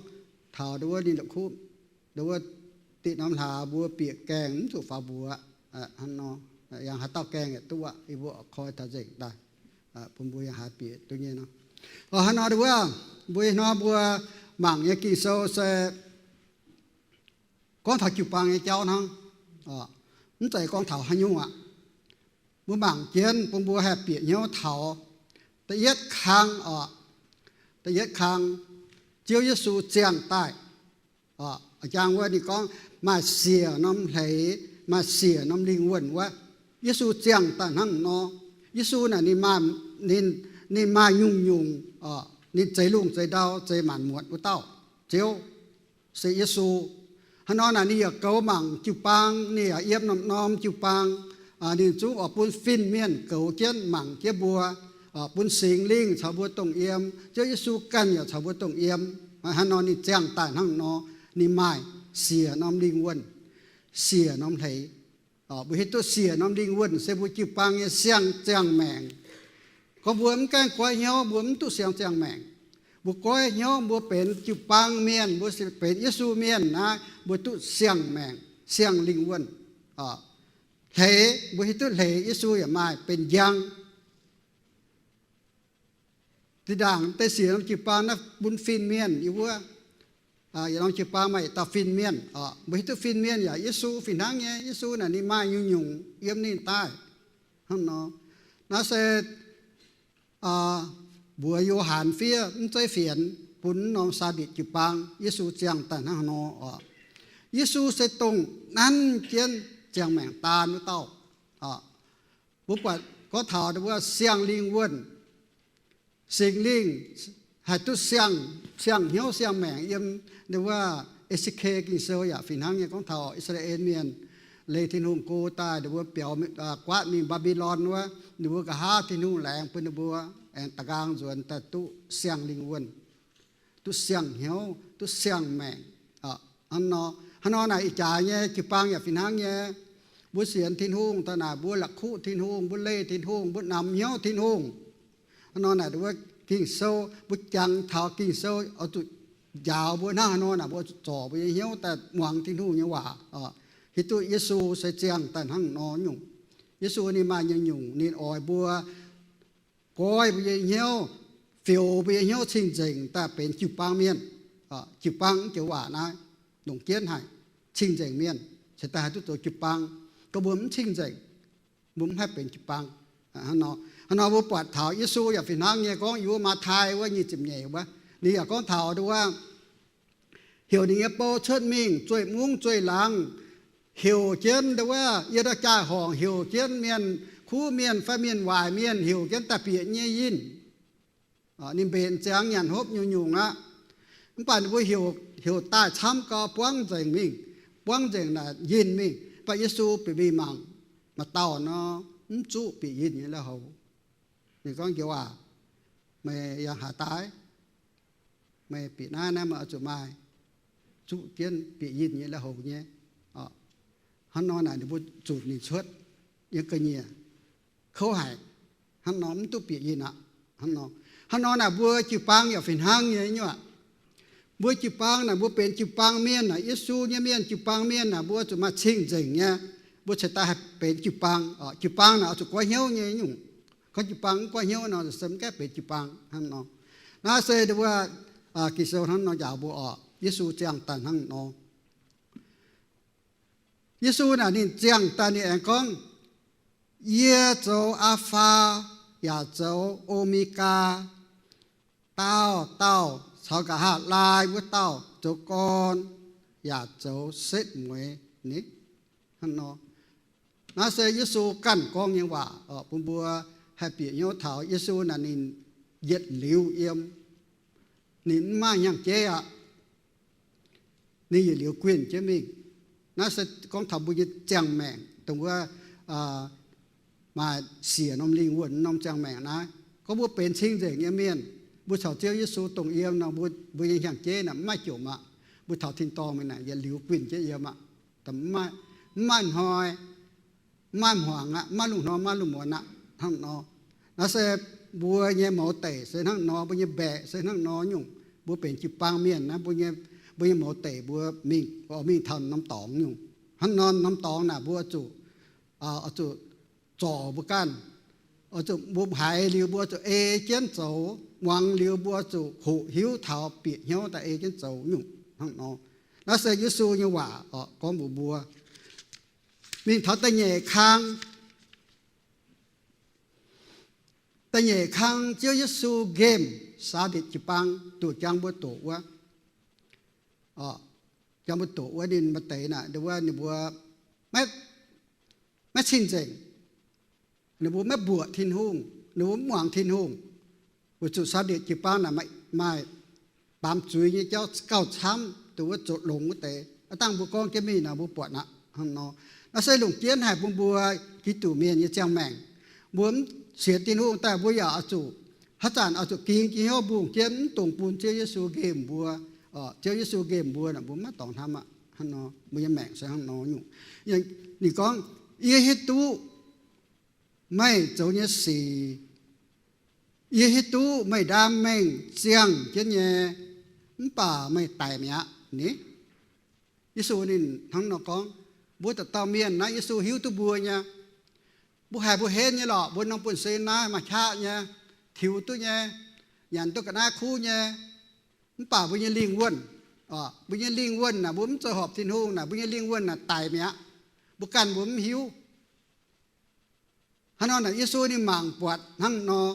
taux ndau wuov ninh la'kuqv ndau wuov diqv norm hlaax mbuo bieqc gaengh mv zuqc faaux mbuox. Hnangv nor, yangh haaix dauh gaengh yaac duqv aqv. Yie mbuo koi taux nzengc daaih, bun mbuo yangh haaix bieqc duqv nyei nor. Hnangv nor ndau wuov, mbuo ih hnoi mbuo mangc nyei Ging-Sou se gorngv taux jiu-baang nyei jauv hnangv. Mv zeiz gorngv taux haaix nyungc aqv. Mbuo mangc jienv bun mbuo haih bieqc hnyouv taux da'yietv kang oc. Da'yietv kang, Ziouv Yesu ziangh daaih. Jangx wuov ninh gorngv maaih siec norm hleix, maaih siec norm lingh wuonh wuov. Yesu ziangh daaih hnangv nor. Yesu naaic ninh maaih, ninh, ninh maaih nyungc-nyungc, ninh zeix lungh zeix ndau, zeix maanc muotc wuov dauh Ziouv se Yesu. Hnangv nor naaic ninh yaac goux mangc jiu-baang, ninh yaac yiem norm-norm jiu-baang. Ninh zungv oix bun fin-mienh goux jienv mangc jienv mbuo, bun Singx Lingh caux mbuo dongh yiem. Ziouv Yesu ganh yaac caux mbuo dongh yiem. Hnangv nor ninh ziangh daaih hnangv nor, ninh maaih siec norm lingh wuonh, siec norm hleix. Mbuo hiuv duqv siec norm lingh wuonh se mbuo jiu-baang nyei siang-ziangh maengc. Gorngv mbuo mv gaengh goiv hnyouv, mbuo mv duqv siang-ziangh maengc. Mbuo goiv hnyouv, mbuo benx jiu-baang mienh, mbuo benx Yesu mienh naaiv, mbuo duqv siang-maengc, siang-lingh wuonh. Hleix, mbuo hiuv duqv hleix Yesu yaac maaih benx njang. Zinh ndaangc deix siec norm jiu-baang naaiv bun fin-mienh yiem wuov. Yietc norm jiu-baang maaih yietc dauh fin-mienh. Mbuo hiuv duqv fin-mienh yaac Yesu fih hnangv nyei. Yesu naaic ninh maaih nyungc-nyungc yiem ninh daaih. Hnangv nor, naaiv se mbuox Yo^han fiev mv zeiz fienx bun norm Saaditc jiu-baang, Yesu ziangh daaih hnangv nor oc. Yesu se dongh nanv jienv ziangh maengc daan wuov dauh. Mbuo buatc gorngv taux wuov siang-lingh wuonh, Singx Lingh haih duqv siang, siang hnyouv siang maengc yiem wuov E^se^ken Ging-Sou yaac fih hnangv nyei gorngv taux I^saa^laa^en Mienh leih Tin-Hungh go daaih, ninh mbuo biaux, guaatv mingh Mbaa^mbi^lon wuov, ninh mbuo nqa'haav Tin-Hungh laengz bun ninh mbuo aengx da'nqaang nzuonx daaih duqv siang-lingh wuonh, duqv siang hnyouv, duqv siang maengc. Hnangv nor naaic ih jaax nyei jiu-baang yaac fih hnangv nyei. Mbuo sienx Tin-Hungh daaih naaic, mbuo la'kuqv Tin-Hungh, mbuo leih Tin-Hungh, mbuo namx hnyouv Tin-Hungh. Hnangv nor naaic wuov Ging-Sou, mbuo jangx taux Ging-Sou oix zuqc njaaux mbuo hnangv haaix nor naaic, mbuo zuqc zorc mbuo nyei hnyouv daaih muangx Tin-Hungh nyei waac. Hiuv duqv Yesu se ziangh daaih hnangv nor nyungc. Yesu ninh maaih nyungc-nyungc ninh oix mbuo goiv mbuo nyei hnyouv, fioux mbuo nyei hnyouv cing-nzengc daaih benx jiu-baang mienh. Jiu-baang joux waac naaiv longc jienv haic, cing-nzengc mienh cingx daaih haih duqv zoux jiu-baang. Gorngv mbuo mv cing-nzengc, mbuo mv haih benx jiu-baang. Hnangv nor mbuo buatc taux Yesu yaac fih hnangv nyei gorngv yiem wuov Matv^tai wuov nyic ziepc nyeic wuov, ninh yaac gorngv taux wuov, heuc ninh nyei bou cuotv mingh zueih mungv zueih laangz, heuc jienv wuov yie dauh jaai-horngc, heuc jienv mienh kuv mienh fai mienh waaic mienh, heuc jienv daaih bieqc nyei yinh. Ninh mbenc ziangx nyanc hopv nyungc-nyungc aqv. Mv baac ninh mbuo heuc, heuc daaih camv gau buangv nzengc mingh, buangv nzengc naaic yinh mingh. Mv baac Yesu bieqc mingh mangc, maaih dauh nor mv zuqc bieqc yinh nyei lui-houx. Ninh gorngv, Njoux aac, meih yangh haaix daaih? Meih bieqc naaiv, naaiv meih oix zuqc maaih zuqc jienv bieqc yinh nyei lui-houx nyei. Hnangv nor naaic ninh mbuo zunc ninh cuotv yiem ga'nyiec kouv haic. Hnangv nor mv duqv bieqc yinh aqv. Hnangv nor, hnangv nor naaic mbuo jiu-baang yaac fih hnangv nyei nyuoqc. Mbuo jiu-baang naaic, mbuo benx jiu-baang mienh naaic, Yesu nyei mienh, jiu-baang mienh naaic, mbuo zuqc maaih cing-nzengc nyei, mbuo cingx daaih haih benx jiu-baang. Jiu-baang naaic oix zuqc goiv hnyouv nyei nyungc. Gorngv jiu-baang mv goiv hnyouv nor, se mv gaengh benx jiu-baang hnangv nor. Naaiv se wuov Ging-Sou hnangv nor njaaux mbuo oc. Yesu ziangh daaih hnangv nor. Yesu naaic ninh ziangh daaih ninh aengx gorngv, Yie zoux Aa^faa yaac zoux O^me^gaa, daauh dauh caux nqa'haav laai wuov dauh, zoux gorn yaac zoux setv mueiz ni. Hnangv nor, naaiv se Yesu ganh gorngv nyei waac oc. Bun mbuo haih bieqc hnyouv taux Yesu naaic ninh yietc liuz yiem, ninh mv maaih hnyangx-jeiv aqv. Ninh yietc liuz guinh jienv mingh. Naaiv se gorngv taux mbuo nyei ziangh maengc dongh wuov maaih siec norm lingh wuonh norm ziangh maengc naaiv. Gorngv mbuo benx cing-nzengc nyei mienh, mbuo caux Ziouv Yesu dongh yiem nor, mbuo nyei hnyangx-jeiv naaic mv maaih jomc aqv. Mbuo taux tin-dorngh mingh naaic yietc liuz guinh jienv yiem aqv. Mv maaih hnoi, mv maaih hmuangx aqv, mv maaih lungh hnoi, mv maaih lungh muonz aqv. Hnangv nor, naaiv se mbuo nyei mouz deic se hnangv nor, mbuo nyei mbaeqc se hnangv nor nyungc. Mbuo benx jiu-baang mienh naaiv, mbuo nyei mouz deic mbuo mingh, mingh taux norm dorngx nyungc. Hnangv nor norm dorngx naaic mbuo zuqc, zuqc zorc mbuo ganh. Zuqc mbuo haiz liuz mbuo zuqc ei jienv zoux, muangx liuz mbuo zuqc hoqc hiuv taux bieqc hnyouv daaih ei jienv zoux nyungc. Hnangv nor, naaiv se Yesu nyei waac gorngv mbuox mbuo. Mingh taux da'nyeic kang, da'nyeic kang Ziouv Yesu nqemh Saaditc jiu-baang, duqv jangx mbuo doqc wuov. Jangx mbuo doqc wuov ninh maaih deix naaic, wuov ninh mbuo maiv cing-nzengc. Ninh mbuo maiv mbuoqc Tin-Hungh, ninh mbuo mv muangx Tin-Hungh. Weic zuqc Saaditc jiu-baang naaic maaih baamz zuiz nyei jauv gauh camv, dongh wuov zoux longx wuov deix. Aav dangh mbuo gorngv jienv mingh naaic mbuo buatc aqv. Hnangv nor, naaiv se longc jienv haic bun mbuo Giduc mienh nyei ziangh maengc. Mbuo mv sienx Tin-Hungh daaih mbuo yaac oix zuqc, haaix zanc oix zuqc ging jiex hnyouv mbungh jienv, mv dungx bun Ziouv Yesu nqemh mbuo. Ziouv Yesu nqemh mbuo naaic mbuo maiv dorngx hnamv aqv. Hnangv nor mbuo nyei maengc se hnangv nor nyungc. Ninh gorngv, Yie hiuv duqv meih zoux nyei sic. Yie hiuv duqv meih ndaam mengh ziangh jienv nyei, mv baac meih daic mi'aqv ni. Yesu ninh hnangv nor gorngv. Mbuo dauh dauh mienh naaiv Yesu hiuv duqv mbuo nyei. Mbuo haiz mbuo henv nyei lorqc, mbuo norm buonv-sin naaiv maaih qaqv nyei, tiux duqv nyei, nyanc duqv ga'naaiv kuv nyei. Mv baac mbuo nyei lingh wuonh, mbuo nyei lingh wuonh naaic mbuo mv zoux horpc Tin-Hungh naaic, mbuo nyei lingh wuonh naaic daic mi'aqv. Mbuo ganh mbuo mv hiuv. Hnangv nor naaic Yesu ninh mangc buatc hnangv nor,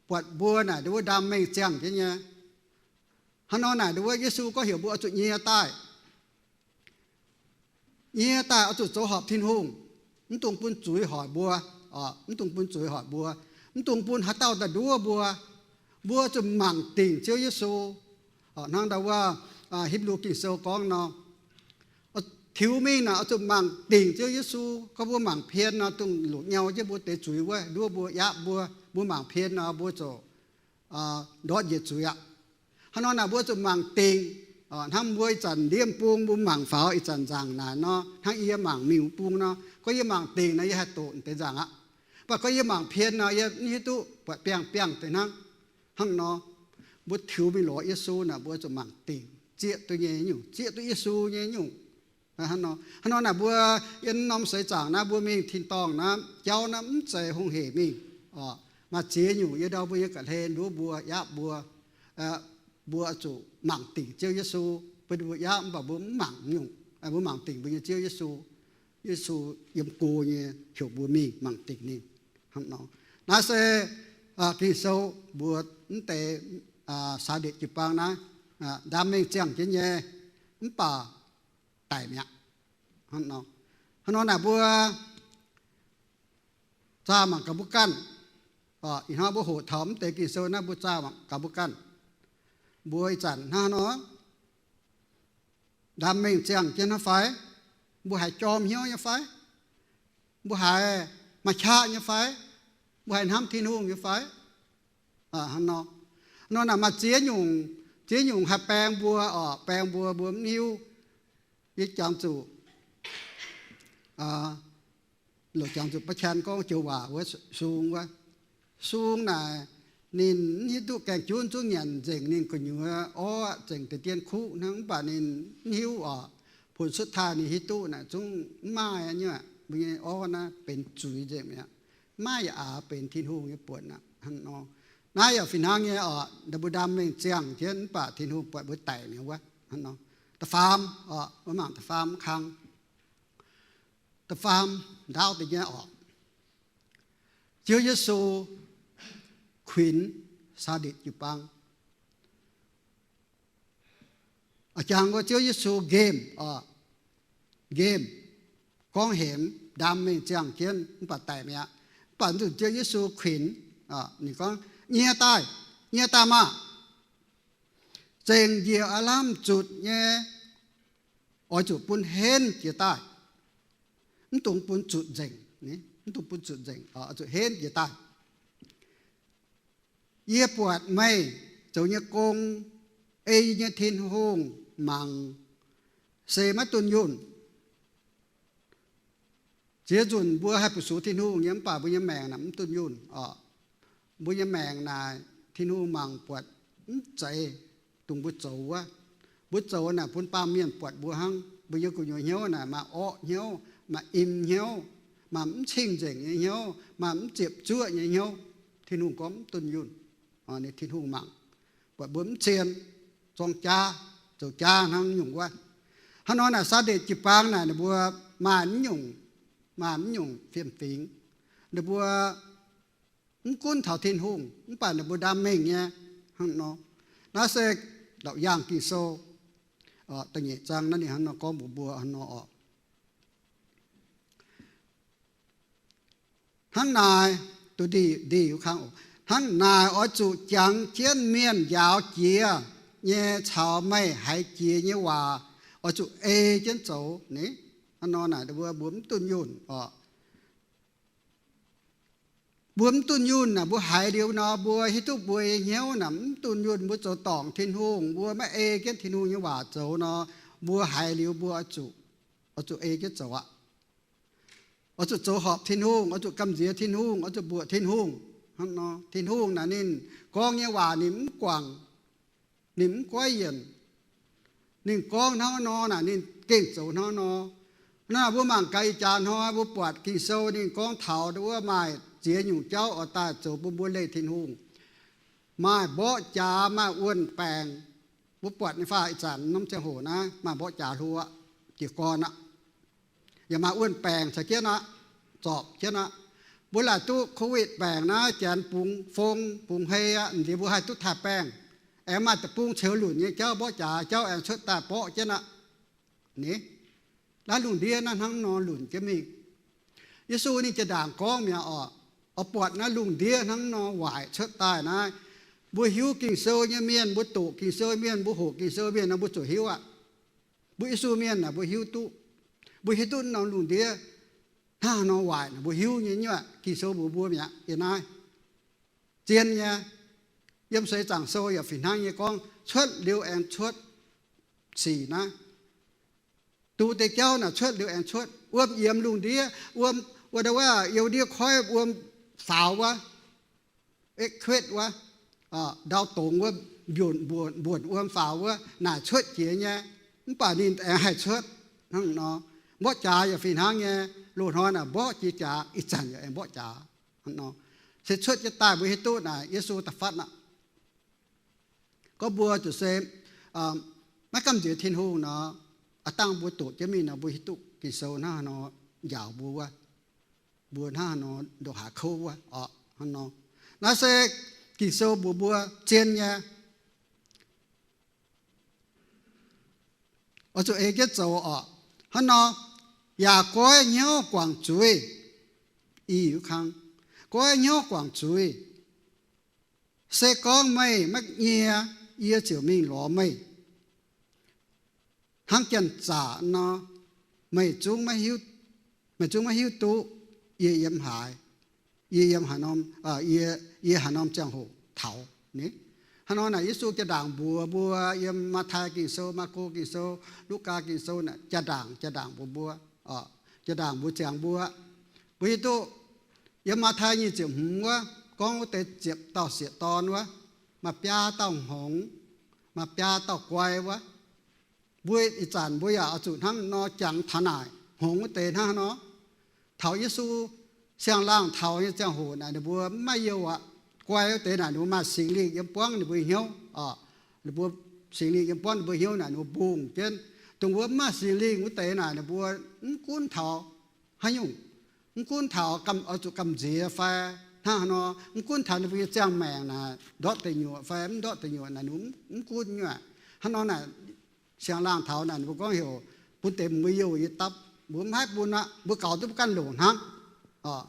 buatc mbuo naaic ndongc wuov ndaam mengh ziangh jienv nyei. Hnangv nor naaic ndongc wuov Yesu gorngv heuc mbuo oix zuqc nyie daaih. Nyie daaih oix zuqc zoux horpc Tin-Hungh. Mv dungx bun zuiz hoic mbuo. Mv dungx bun zuiz hoic mbuo. Mv dungx bun haaix dauh daaih nduov mbuo. Mbuo zuqc mangc dingc Ziouv Yesu. Hnangv ndau wuov Hipv^lu Ging-Sou gorngv nor, tiux mingh naaic oix zuqc mangc dingc Ziouv Yesu. Gorngv mbuo mangc pien nor, dongh longc nyau jienv mbuo deix zuiz wuov, nduov mbuo, yaapv mbuo. Mbuo mangc pien nor, mbuo ziouc ndortv njiec zuiz aqv. Hnangv nor naaic mbuo zuqc mangc dingc. Hnangv mbuo ih zanc ndiev bung mbuo mangc faaux ih zanc nzaangc naaic nor, hnangv yie mangc miuc bung nor, gorngv yie mangc dingc nor yie haih doqc deix nzaangc aqv. Mv baac gorngv yie mangc pien nor yie mv hiuv duqv, buatc biangh biangh deix hnangv. Hnangv nor, mbuo tiux mingh lorz Yesu naaic mbuo zuqc mangc dingc, zieqv duqv nyei nyungc, zieqv duqv Yesu nyei nyungc. Hnangv nor naaic mbuo yiem norm seix zaangc naaiv mbuo mingh tin-dorngh naaiv jauv naaiv mv zeiz hungh hec mingh. Maaih ziex nyungc yiem ndau mbuo nyei ga'hlen nduov mbuo, yaapv mbuo. Mbuo zuqc mangc dingc Ziouv Yesu. Mbuo, mbuo yaapv mv baac mbuo mv mangc nyungc. Mbuo mangc dingc mbuo nyei Ziouv Yesu. Yesu yiem go nyei heuc mbuo mingh mangc dingc ninh. Hnangv nor, naaiv se Ging-Sou mbuox mv deix Saaditc jiu-baang naaiv, ndaam mengh ziangh jienv nyei, mv baac daic mi'aqv. Hnangv nor naaic mbuo zaah mangc gaax mbuo ganh. Ih hnoi mbuo hoqc taux mv deix Ging-Sou naaiv mbuo zaah mangc gaax mbuo ganh. Mbuo ih zanc hnangv nor, ndaam mengh ziangh jienv hnangv fai? Mbuo haiz jorm hnyouv nyei fai? Mbuo haiz maaih qaqv nyei fai? Mbuo haiz hnamv Tin-Hungh nyei fai? Hnangv nor, nor naaic maaih ziex nyungc, ziex nyungc haih baeng mbuo oc, baeng mbuo, mbuo mv hiuv. Yie jangx zuqc loc jangx zuqc ba'qan gorngv joux waac wuov sung wuov. Sung naaic ninh mv hiuv duqv gaengh junv zungv nyanc nzengc ninh gu'nyuoz orv, nzengc deix dien kuqv hnangv, mv baac ninh mv hiuv oc. Funx cuotv taaih ninh hiuv duqv naaic zungv mv maaih nyei, mbuo nyei orv naaiv benx zuiz nzengc mi'aqv. Mv maaih yaac aax benx Tin-Hungh nyei buonc aqv hnangv nor. Naaiv yaac fih hnangv nyei oc, ninh mbuo ndaam mengh ziangh jienv mv baac Tin-Hungh buatc mbuo daic mi'aqv wuov hnangv nor. Da'faam oc, mbuo mangc da'faam kang. Da'faam ndaauv deix nyei oc. Ziouv Yesu kuinx Saa^nditc jiu-baang. Jangx wuov Ziouv Yesu nqemh, nqemh, gorngv hemx, ndaam mengh ziangh jienv mv baac daic mi'aqv. Mv baac nzunc Ziouv Yesu kuinx, ninh gorngv, Nyie daaih, nyie daaih maah! Zengc njiec aav lamh zutc nyei, oix zuqc bun henv jiez daaih. Mv dungx bun zutc nzengc, mv dungx bun zutc nzengc, oix zuqc henv jiez daaih. Yie buatc meih zoux nyei gong, ei nyei Tin-Hungh mangc se maiv dunh yunh. Ziex nzunc mbuo haih bu sux Tin-Hungh nyei, mv baac mbuo nyei maengc naaic mv dunh yunh oc. Mbuo nyei maengc naaic Tin-Hungh mangc buatc mv zeiz dongh mbuo zoux wuov. Mbuo zoux naaic bun baamh mienh buatc mbuo hnangv. Mbuo nyei gu'nyuoz hnyouv naaic maaih orqv hnyouv, maaih im hnyouv, maaih mv cing-nzengc nyei hnyouv, maaih mv ziepc zuoqv nyei hnyouv. Tin-Hungh gorngv mv dunh yunh. Ninh Tin-Hungh mangc buatc mbuo mv zien, zorng jaav, zoux jaav hnangv nyungc wuov. Hnangv nor naaic Saa^nditc jiu-baang naaic ninh mbuo maaih mv nyungc, maaih mv nyungc fiem-fingx. Ninh mbuo mv gunv taux Tin-Hungh, mv baac ninh mbuo ndaam mengh nyei hnangv nor. Naaiv se Laauc Yaangh Ging-Sou da'nyeic zaang naaiv ninh hnangv nor gorngv mbuox mbuo hnangv nor oc. Hnangv naaic, duqv ndih, ndih kang oc. Hnangv naaic oix zuqc jangx jienv mienh njaaux jiex nyei caux meih haiz jiex nyei waac oix zuqc ei jienv zoux. Hnangv nor naaic mbuo, mbuo mv dunh yunh oc. Mbuo mv dunh yunh naaic, mbuo haiz liuz nor, mbuo hiuv duqv mbuo nyei hnyouv naaic mv dunh yunh, mbuo zoux dorngc Tin-Hungh, mbuo maiv ei jienv Tin-Hungh nyei waac zoux nor, mbuo haiz liuz mbuo oix zuqc, oix zuqc ei jienv zoux aqv. Oix zuqc zoux horpc Tin-Hungh, oix zuqc gamh nziex Tin-Hungh, oix zuqc mbuoqc Tin-Hungh. Hnangv nor, Tin-Hungh naaic ninh gorngv nyei waac ninh mv guangc, ninh mv goiv yienc. Ninh gorngv hnangv nor naaic ninh gengh zoux hnangv nor. Naaiv mbuo mangc gaax ih jaax hnoi mbuo buatc Ging-Sou ninh gorngv taux wuov maaih ziex nyungc jauv oix daaih zoux bun mbuo leih Tin-Hungh. Maaih mborqv jaax, maaih wuon-baengc. Mbuo buatc nyei faah ih zanc norm ziangh hoc naaiv maaih mborqv jaax hlo aqv, jiez gorn aqv. Yaac maaih wuon-baengc caux jienv aqv, zorpc jienv aqv. Mbuo laaic duqv covid baengc naaiv janx bungx fong bungx hei aqv, m'nziex mbuo haih duqv taaih baengh. Aengx maaih deic-bung ceux lunc nyei jauv, mborqv jaax jauv aengx cuotv daaih borqv jienv aqv. Naaiv lungh ndiev naaiv hnangv nor lunc jienv mingh. Yesu ninh jaa-ndaangc gorngv mi'aqv oc, oix buatc naaiv lungh ndiev hnangv nor waaic cuotv daaih naaiv. Mbuo hiuv Ging-Sou nyei mienh, mbuo doqc Ging-Sou mienh, mbuo hoqc Ging-Sou mienh nor mbuo zuqc hiuv aqv. Mbuo Yesu mienh naaic mbuo hiuv duqv. Mbuo hiuv duqv norm lungh ndiev hnangv haaix nor waaic naaic mbuo hiuv nyei nyuoqc. Ging-Sou mbuox mbuo mi'aqv yiem naaiv. Zien nyei. Yiem Seix Zaangc Sou yaac fih hnangv nyei gorngv, cuotv liuz aengx cuotv sic naaiv. Duqv deix jauv naaic cuotv liuz aengx cuotv. Wuom yiemx lungh ndiev, wuom, wuov, wuov, youh ndiev koiv wuom faaux wuov, earthquake wuov, ndau dongz wuov, mbuonc, mbuonc wuom faaux wuov, naaic cuotv jiex nyei. Mv baac ninh aengx haih cuotv hnangv nor. Mborqv jaax yaac fih hnangv nyei. Loz-hnoi naaic mborqv jiex jaax, ih zanc yaac aengx mborqv jaax hnangv nor. Se cuotv jienv daaih mbuo hiuv duqv naaic Yesu da'faatv aqv. Gorngv mbuo zuqc se maiv gamh nziex Tin-Hungh nor, aav dangh mbuo doqc jienv mingh nor, mbuo hiuv duqv Ging-Sou hnangv haaix nor njaaux mbuo wuov, mbuo hnangv haaix nor ndongc haaix kouv wuov oc, hnangv nor. Naaiv se Ging-Sou mbuox mbuo zien nyei. Oix zuqc ei jienv zoux oc. Hnangv nor, yaac goiv hnyouv guangc zuiz. I kang, goiv hnyouv guangc zuiz. Se gorngv meih maiv nyie, yie ziouc mingh lorz meih. Hnangv janx-zaqc nor, meih zungv maiv hiuv, meih zungv maiv hiuv duqv yie yiem haaix, yie yiem haaix norm, yie, yie haaix norm ziangh hoc taux ni. Hnangv nor naaic Yesu jaa-ndaangc mbuox mbuo yiem Matv^tai Ging-Sou, Maako Ging-Sou, Lugaa Ging-Sou naaic jaa-ndaangc, jaa-ndaangc mbuox mbuo oc. jaa-ndaangc mbuox ziangx mbuo, mbuo hiuv duqv yiem Matv^tai nyic ziepc hmz wuov gorngv wuov deix ziepc dauh sieqv-dorn wuov, maaih biaa dauh hngongx, maaih biaa dauh guai wuov. Mbuo ih zanc mbuo yaac oix zuqc hnangv nor jangx taux naaic hngongx wuov deix hnangv nor. Taux Yesu siang-laangh taux nyei ziangh hoc naaic ninh mbuo mv maaih youh aqv. Guai wuov deix naaic ninh mbuo maaih Singx Lingh yiem buangv ninh mbuo hnyouv oc. Ninh mbuo Singx Lingh yiem buangv ninh mbuo hnyouv naaic ninh mbuo mbungh jienv. Dongh wuov mv maaih Singx Lingh wuov deix naaic ninh mbuo mv gunv taux haaix nyungc, mv gunv taux oix zuqc gamh nziex fai hnangv haaix nor, mv gunv taux ninh mbuo nyei ziangh maengc naaic ndortv deic nyuoqc fai mv ndortv deic nyuoqc naaic ninh mv gunv nyei aqv. Hnangv nor naaic siang-laangh taux naaic ninh mbuo gorngv heuc bun deix mbuo youh nyei dapv, mbuo mv haih bun aqv, mbuo gaux duqv mbuo ganh longc hnangv.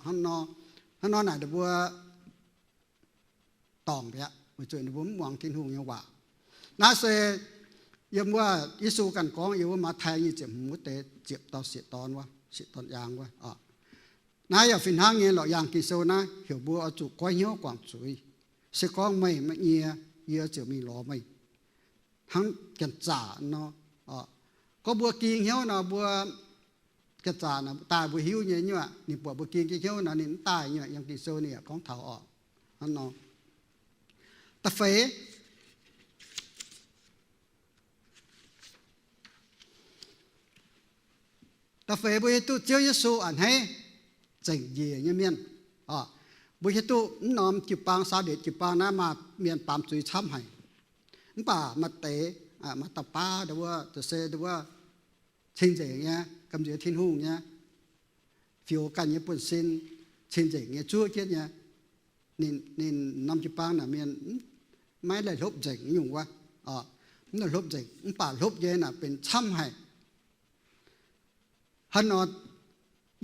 Hnangv nor naaic ninh mbuo dorngc mi'aqv, weic zuqc ninh mbuo mv muangx Tin-Hungh nyei waac. Naaiv se yiem wuov Yesu ganh gorngv yiem wuov Matv^tai nyic ziepc hmz wuov deix ziepc dauh sieqv-dorn wuov, sieqv-dorn yaang wuov. Naaiv yaac fih hnangv nyei, lorqc, yangh Ging-Sou naaiv heuc mbuo oix zuqc goiv hnyouv guangc zuiz. Se gorngv meih maiv nyie, yie ziouc mingh lorz meih. Hnangv janx-zaqc nor, gorngv mbuo ging hnyouv nor, mbuo janx-zaqc daaih mbuo hiuv nyei nyuoqc. Ninh buatc mbuo ging jienv hnyouv nor ninh mv daaih nyuoqc. Yiem Ging-Sou ninh yaac gorngv taux oc. Hnangv nor, da'feix da'feix mbuo hiuv duqv Ziouv Yesu a'hneiv zengc njiec nyei mienh. Mbuo hiuv duqv mv norm jiu-baang, Saaditc jiu-baang naaiv maaih mienh baamz zuiz camv haic. Mv baac maaih deix, maaih dauh baav ndau wuov, se ndau wuov cing-nzengc nyei, gamh nziex Tin-Hungh nyei, fioux ganh nyei buonv-sin, cing-nzengc nyei zuov jienv nyei. Ninh norm jiu-baang naaic mienh maiv laih hlopv nzengc nyungc wuov, mv laih hlopv nzengc, mv baac hlopv nyei naaic benx camv haic. Hnangv nor,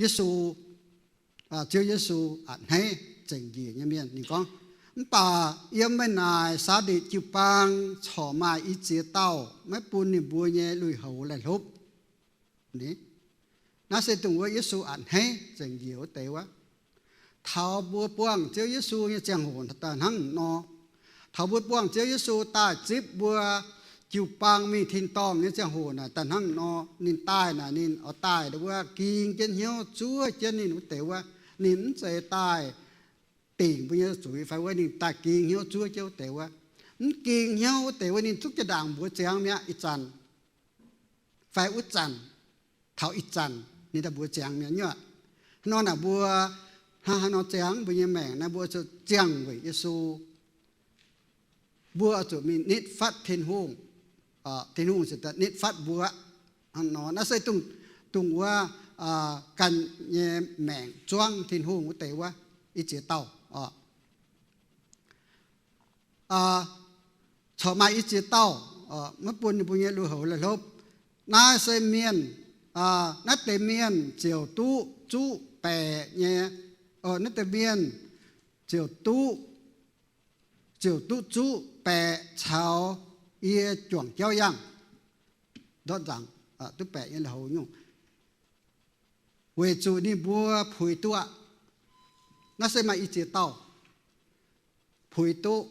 Yesu, Ziouv Yesu a'hneiv zengc njiec nyei mienh. Ninh gorngv, mv baac yiem meih naaic Saaditc jiu-baang corc maaih i ziex dauh maiv bun ninh mbuo nyei lui-houx laih hlopv. Naaiv se dongh wuov Yesu a'hneiv zengc njiec wuov deix wuov. Taux mbuo buangh Ziouv Yesu nyei ziangh hoc daaih hnangv nor. Taux mbuo buangh Ziouv Yesu daaih zipv mbuo jiu-baang mingh tin-dorngh nyei ziangh hoc naaic daaih hnangv nor. Ninh daaih naaic ninh oix daaih wuov ging jienv hnyouv zuov jienv ninh wuov deix wuov. Ninh mv zeiz daaih dingc mbuo nyei zuiz fai wuov, ninh daaih ging hnyouv zuov jienv wuov deix wuov. Mv ging hnyouv wuov deix wuov ninh zungv jaa-ndaangc mbuox ziangx mi'aqv, ih zanc fai wuov zanc, taux ih zanc ninh daaih mbuox ziangx mi'aqv nyuoqc. Hnangv nor naaic mbuo hnangv haaix nor ziangx mbuo nyei maengc naaiv, mbuo zuqc ziangh weic Yesu. Mbuo zuqc mingh nitv fatv Tin-Hungh, Tin-Hungh ziouc daaih nitv fatv mbuo. Hnangv nor naaiv se dongh, dongh wuov ganh nyei maengc zuangv Tin-Hungh wuov deix wuov, i ziex dauh oc. Corc maaih i ziex dauh maiv bun ninh mbuo nyei lui-houx laih hlopv. Naaiv se mienh, naaiv deix mienh ziouc duqv zuqv baeqc nyei, naaiv deix mienh ziouc duqv, ziouc duqv zuqv baeqc caux yie juangc jauv yangh. Ndortv nzaangc, duqv baeqc nyei lui-houx nyungc, weic zuqc ninh mbuo puix duqv aqv. Naaiv se maaih i ziex dauh puix duqv.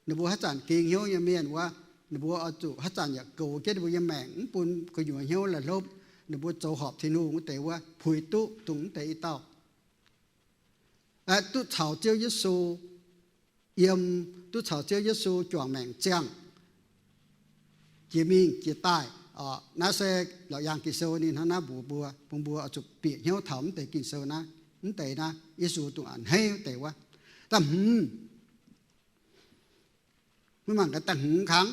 Ninh mbuo haaix zanc ging hnyouv nyei mienh wuov, ninh mbuo oix zuqc haaix zanc yaac goux jienv ninh mbuo nyei maengc, mv bun gu'nyuoz hnyouv laih hlopv. Ninh mbuo zoux horpc Tin-Hungh wuov deix wuov, puix duqv dongh mv deix i dauh. Duqv caux Ziouv Yesu yiem, duqv caux Ziouv Yesu juangc maengc ziangh, jiex mingh jiex daaih. Naaiv se lorqc, yangh Ging-Sou ninh hnangv naaiv mbuox mbuo, bun mbuo oix zuqc bieqc hnyouv taux mv deix Ging-Sou naaiv, mv deix naaiv Yesu dongh a'hneiv wuov deix wuov. Da'hmz, maiv mangc gaax da'hmz kangx.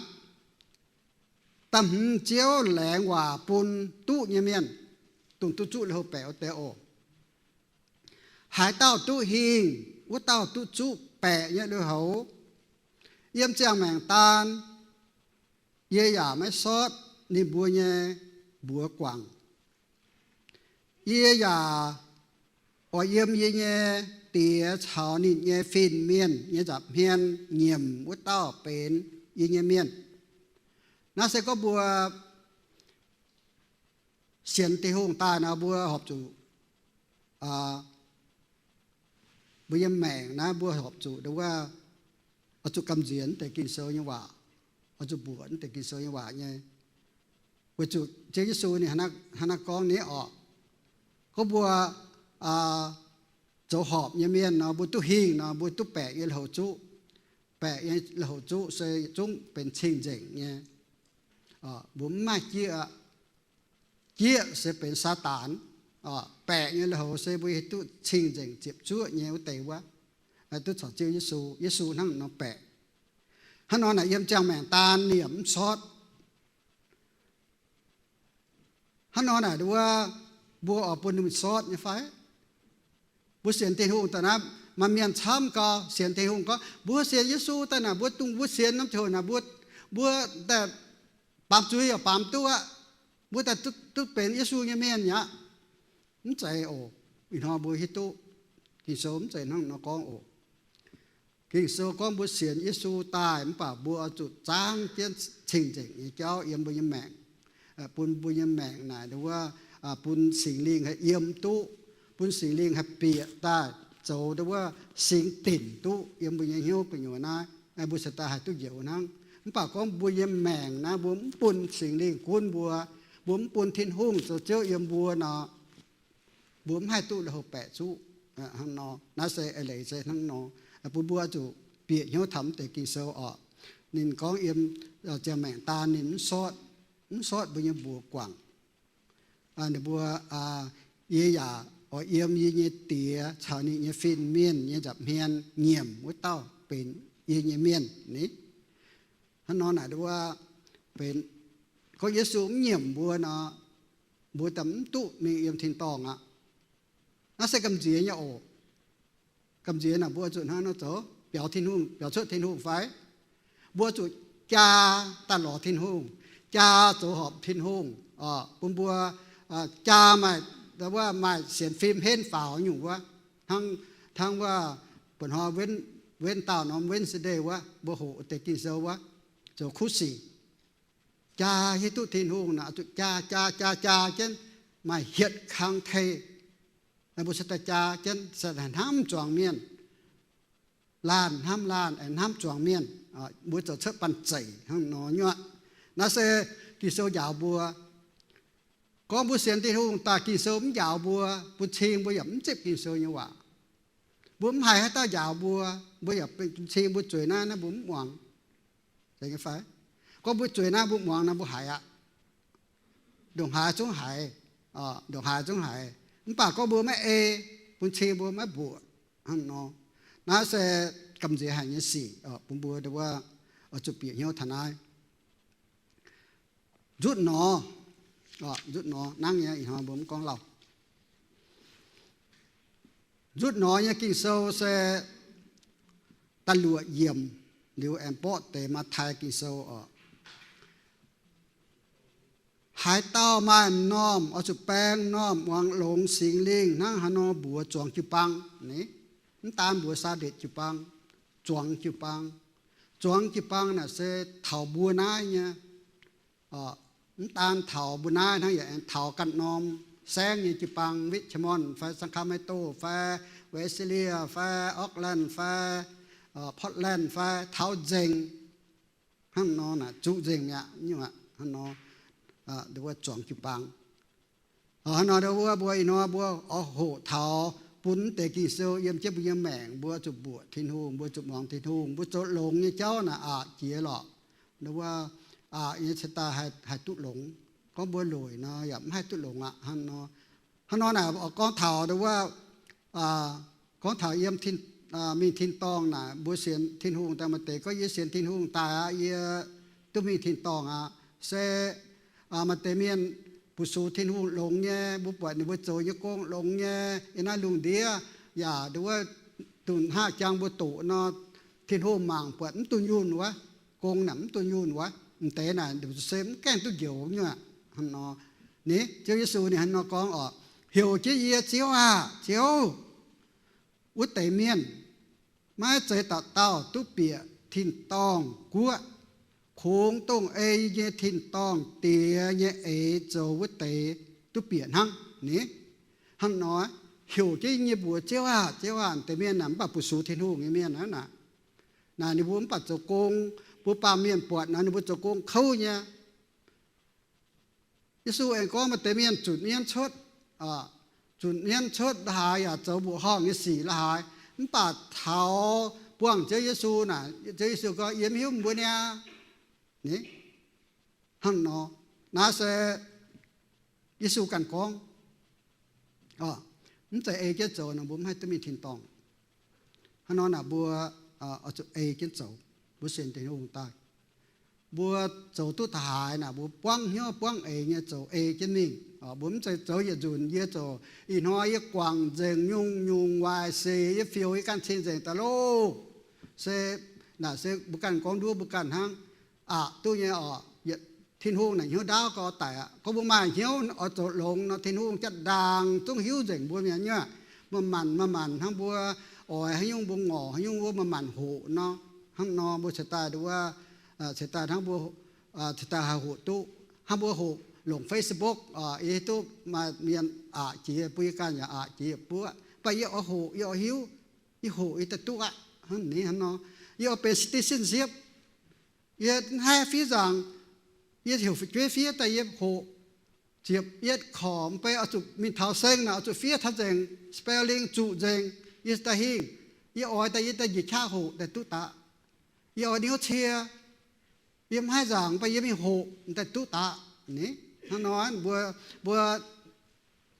Da'hmz, Ziouv laengz waac bun duqv nyei mienh, dongh duqv zuqv lui-houx baeqc wuov deix oc. Haaix dauh duqv hingh, wuov dauh duqv zuqv baeqc nyei lui-houx. Yiem ziangh maengc daan, yie yaac maiv sortv ninh mbuo nyei mbuox guangc. Yie yaac oix yiem yie nyei Diex caux ninh nyei fin-mienh nyei nza'hmien nyiemc wuov dauh benx yie nyei mienh. Naaiv se gorngv mbuo sienx Tin-Hungh daaih nor, mbuo horpc zuqc, mbuo nyei maengc naaiv mbuo horpc zuqc, wuov, oix zuqc gamh nziex naaiv deix Ging-Sou nyei waac, oix zuqc mbuoqc naaiv deix Ging-Sou nyei waac nyei. Weic zuqc Ziouv Yesu ninh hnangv naaiv gorngv nyei oc. Gorngv mbuo zoux horpc nyei mienh nor, mbuo duqv hingh nor, mbuo duqv baeqc nyei lui-houx zuqv. Baeqc nyei lui-houx zuqv se zungv benx cing-nzengc nyei. Mbuo mv maaih jieqv aqv. Jieqv se benx Saadaan. Baeqc nyei lui-houx se mbuo hiuv duqv cing-nzengc ziepc zuoqv nyei wuov deix wuov, duqv corc Ziouv Yesu. Yesu hnangv nor baeqc. Hnangv nor naaic yiem ziangh maengc daan ninh yaac mv sortv. Hnangv nor naaic wuov, mbuo oix bun ninh sortv nyei fai? Mbuo sienx Tin-Hungh daaih naaiv, maaih mienh camv gau sienx Tin-Hungh gorngv, mbuo sienx Yesu daaih naaic, mbuo dungx, mbuo sienx norm ziangh hoc naaic, mbuo, mbuo daaih baamz zuiz yaac baamz duqv aqv. Mbuo daaih duqv, duqv benx Yesu nyei mienh aqv. Mv zeiz oc. Ih hnoi mbuo hiuv duqv Ging-Sou mv zeiz hnangv nor gorngv oc. Ging-Sou gorngv mbuo sienx Yesu daaih mv baac mbuo oix zuqc zaangv jienv cing-nzengc nyei jauv yiem mbuo nyei maengc, bun mbuo nyei maengc naaic wuov, bun Singx Lingh haih yiem duqv, bun Singx Lingh haih bieqc daaih zoux wuov singx dinc duqv yiem mbuo nyei hnyouv gu'nyuoz naaiv, mbuo cingx daaih haih duqv njoux hnangv. Mv baac gorngv mbuo nyei maengc naaiv mbuo mv bun Singx Lingh gunv mbuo, mbuo mv bun Tin-Hungh zoux Ziouv yiem mbuo nor, mbuo mv haih duqv lui-houx baeqc zuqv. Hnangv nor, naaiv se eix leiz se hnangv nor, bun mbuo zuqc bieqc hnyouv taux mv deix Ging-Sou oc. Ninh gorngv yiem ziangh maengc daan ninh mv sortv, mv sortv mbuo nyei mbuox guangc. Ninh mbuo, yie yaac oix yiem yie nyei Diex caux ninh nyei fin-mienh nyei nza'hmien nyiemc wuov dauh benx yie nyei mienh ni. Hnangv nor naaic wuov, benx gorngv Yesu mv nyiemc mbuo nor, mbuo daaih mv duqv mingh yiem tin-dorngh aqv. Naaiv se gamh nziex nyei oc. Gamh nziex naaic mbuo zuqc hnangv nor zoux, biaux Tin-Hungh, biaux cuotv Tin-Hungh fai? Mbuo zuqc jaa daaih lorz Tin-Hungh, jaa zoux horpc Tin-Hungh, bun mbuo jaa maaih, wuov maaih sienx fim henv faaux nyungc wuov, hnangv, hnangv wuov, buonc hnoi wen, wen dauh norm Wednesday wuov, mbuo hoqc deix Ging-Sou wuov, zoux kuv sic. Jaa hiuv duqv Tin-Hungh naaic, zuqc jaa, jaa, jaa, jaa jienv, maaih hietc kang tei. Mbuo se daaih jaa jienv, se daaih hnamv zuangx mienh, laanh hnamv laanh, aengx hnamv zuangx mienh. Mbuo zoux cuotv banh zeic hnangv nor nyuoqc. Naaiv se Ging-Sou njaaux mbuo. Gorngv mbuo sienx Tin-Hungh daaih, Ging-Sou mv njaaux mbuo, bun cing mbuo yaac mv zipv Ging-Sou nyei waac. Mbuo mv haiz haaix dauh njaaux mbuo, mbuo yaac bun cing mbuo zueiz naaiv, naaiv mbuo mv muangx. Zeiz nyei fai? Gorngv mbuo zueiz naaiv mbuo muangx nor, mbuo haiz aqv. Ndongc haaix zungv haiz, ndongc haaix zungv haiz. Mv baac gorngv mbuo maiv ei, bun cing mbuo maiv mbuoqc hnangv nor. Naaiv se gamh nziex haic nyei sic, bun mbuo wuov, oix zuqc bieqc hnyouv taux naaiv. Nzutv nor, nzutv nor, nangv nyei, ih hnoi mbuo mv gorngv lauh. Nzutv nor nyei Ging-Sou se da'luoqc yiemc liuz aengx borqv deix Matv^tai Ging-Sou oc. Haaix dauh maaih m'normh oix zuqc baeng m'normh muangx longx Singx Lingh hnangv haaix nor mbuox zuangx jiu-baang ni. Mv daan mbuox Saadetc jiu-baang, zuangx jiu-baang. Zuangx jiu-baang naaic se taux mbuo naaiv nyei. Mv daan taux mbuo naaiv hnangv, yaac aengx taux ganh norm saengv nyei jiu-baang, Richmond fai Sacramento fai Visalia fai Oakland fai Portland fai taux nzengc. Hnangv nor naaic zuqc nzengc mi'aqv, nyungc aqv. Hnangv nor, nduov zuangx jiu-baang. Hnangv nor nduov mbuo ih hnoi mbuo oix hoqc taux bun mv deix Ging-Sou yiem jienv mbuo nyei maengc, mbuo zuqc mbuoqc Tin-Hungh, mbuo zuqc muangx Tin-Hungh, mbuo zoux longx nyei jauv naaic aqc jiex lorqc. Nduov aqc nyei cingx daaih haih duqv longx. Gorngv mbuo loic nor yaac mv haih duqv longx aqv. Hnangv nor, hnangv nor naaic oix gorngv taux nduov gorngv taux yiem mingh tin-dorngh naaic, mbuo sienx Tin-Hungh daaih, maaih deix gorngv yie sienx Tin-Hungh daaih aqv, yie duqv mingh tin-dorngh aqv. Se maaih deix mienh bu sux Tin-Hungh longx nyei, mbuo buatc ninh mbuo zoux nyei gong longx nyei, yiem naaiv lungh ndiev yaac nduov wuov, dungh hnaqv jangx mbuo doqc nor, Tin-Hungh mangc buatc mv dunh yunh wuov, gong naaic mv dunh yunh wuov, m'deix naaic se mv gaengh duqv njoux nyuoqc. Hnangv nor, ni, Ziouv Yesu ninh hnangv nor gorngv oc, heuc jienv yie, Ziouv aah! Ziouv! Wuov deix mienh maiv zeiz dauh dauh duqv bieqc tin-dorngh guoqv, kungx dongh ei nyei tin-dorngh Diex nyei eix zoux wuov deix duqv bieqc hnangv. Ni, hnangv nor, heuc jienv nyei mbuox Ziouv aah! Ziouv aah! Deix mienh naaic mv baac bu sux Tin-Hungh nyei mienh aqv naaic. Naaic ninh mbuo mv baac zoux gong, mbuo baamh mienh buatc naaic ninh mbuo zoux gong kouv nyei. Yesu aengx gorngv maaih deix mienh zutc mienv cuotv, zunc mienv cuotv la'haaix yaac zoux mbuoqc horngh nyei sic la'haaix. Mv baac taux buangh Ziouv Yesu naaic, Ziouv Yesu gorngv, yie mv hiuv mbuo niaa. Ni, hnangv nor, naaiv se Yesu ganh gorngv. Mv zeiz ei jienv zoux nor, mbuo mv haih duqv mingh tin-dorngh. Hnangv nor naaic mbuo oix zuqc ei jienv zoux, mbuo sienx Tin-Hungh daaih. Mbuo zoux duqv taux haaix naaic, mbuo buangv hnyouv buangv eix nyei zoux ei jienv mingh. Mbuo mv zeiz zoux yietc nzunc, yie zoux ih hnoi yie guangc nzengc nyungc-nyungc waaic sic, yie fioux yie ganh cing-nzengc daaih loh. Se, naaic se mbuo ganh gorngv nduov mbuo ganh hnangv. Aqc duqv nyei oc. Yietc Tin-Hungh naaic hnyouv ndaauv gau daic aqv. Gorngv mbuo maaih hnyouv oix zoux longx nor, Tin-Hungh jatv ndaangc zungv hiuv nzengc mbuo mienh nyei. Maaih maanc, maaih maanc hnangv mbuo oix haaix nyungc, mbuo ngorc haaix nyungc wuov, maaih maanc hoqc nor. Hnangv nor mbuo ceix daaih nduov, ceix daaih hnangv mbuo ceix daaih haih hoqc duqv. Hnangv mbuo hoqc longc Facebook, yie hiuv duqv maaih mienh aqc jiex, mbuo yie ganh yaac aqc jiex yietc buoqv. Mv baac yie oix hoqc, yie oix hiuv, yie hoqc yie daaih duqv aqv. Hnangv naaic hnangv nor, yie oix benx citizenship. Yie mv haih fiev nzaangc, yie heuc fu'jueiv fiev daaih yie hoqc ziepc yietv korc, mv baac oix zuqc mingh taux seng naaic oix zuqc fiev taux nzengc, spelling zuqc nzengc, yie daaih hingh. Yie oix daaih yie daaih njiec qaqv hoqc daaih duqv daqv. Yie oix niouv cie, yie mv haih nzaangc, mv baac yie mingh hoqc daaih duqv daqv. Ni, hnangv nor mbuo, mbuo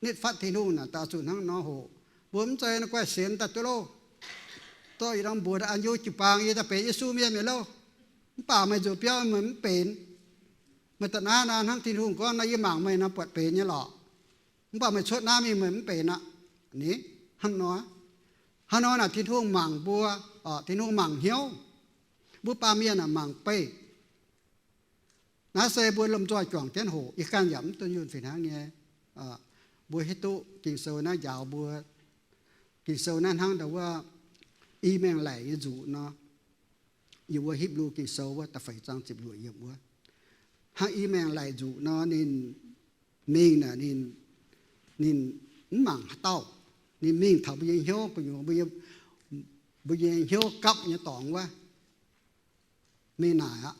nitv fatv Tin-Hungh naaic daaih zuqc hnangv nor hoqc. Mbuo mv zeiz guaih sienx daaih duqv loh. Dorh yietc norm mbuox an jiu jiu-baang, yie daaih benx Yesu mienh mi'aqv loh. Mv baac meih nzuonx biauv meih mv benx. Meih da'naaiv naaiv hnangv Tin-Hungh gorngv nor, yie mangc meih nor buatc benx nyei lorqc. Mv baac meih cuotv naaiv mingh meih mv benx aqv. Ni, hnangv nor, hnangv nor naaic Tin-Hungh mangc mbuo, Tin-Hungh mangc hnyouv. Mbuo baamh mienh aah, mangc beih. Naaiv se mbuo lomh nzoih juangc jienv hoqc, yie ganh yaac mv duqv yunh fih hnangv nyei. Mbuo hiuv duqv Ging-Sou naaiv njaaux mbuo. Ging-Sou naaiv hnangv ndau wuov i maengh laic nyei nzuqc nor. Yiem wuov Hipv^lu Ging-Sou wuov da'feix zaang ziepc luoqc yiemc wuov, hnangv i maengh laic nzuqc nor, ninh mingh naaic, ninh, ninh mv mangc haaix dauh. Ninh mingh taux mbuo nyei hnyouv gu'nyuoz, mbuo nyei, mbuo nyei hnyouv gapv nyei dorngx wuov. Mingh naaic aqv.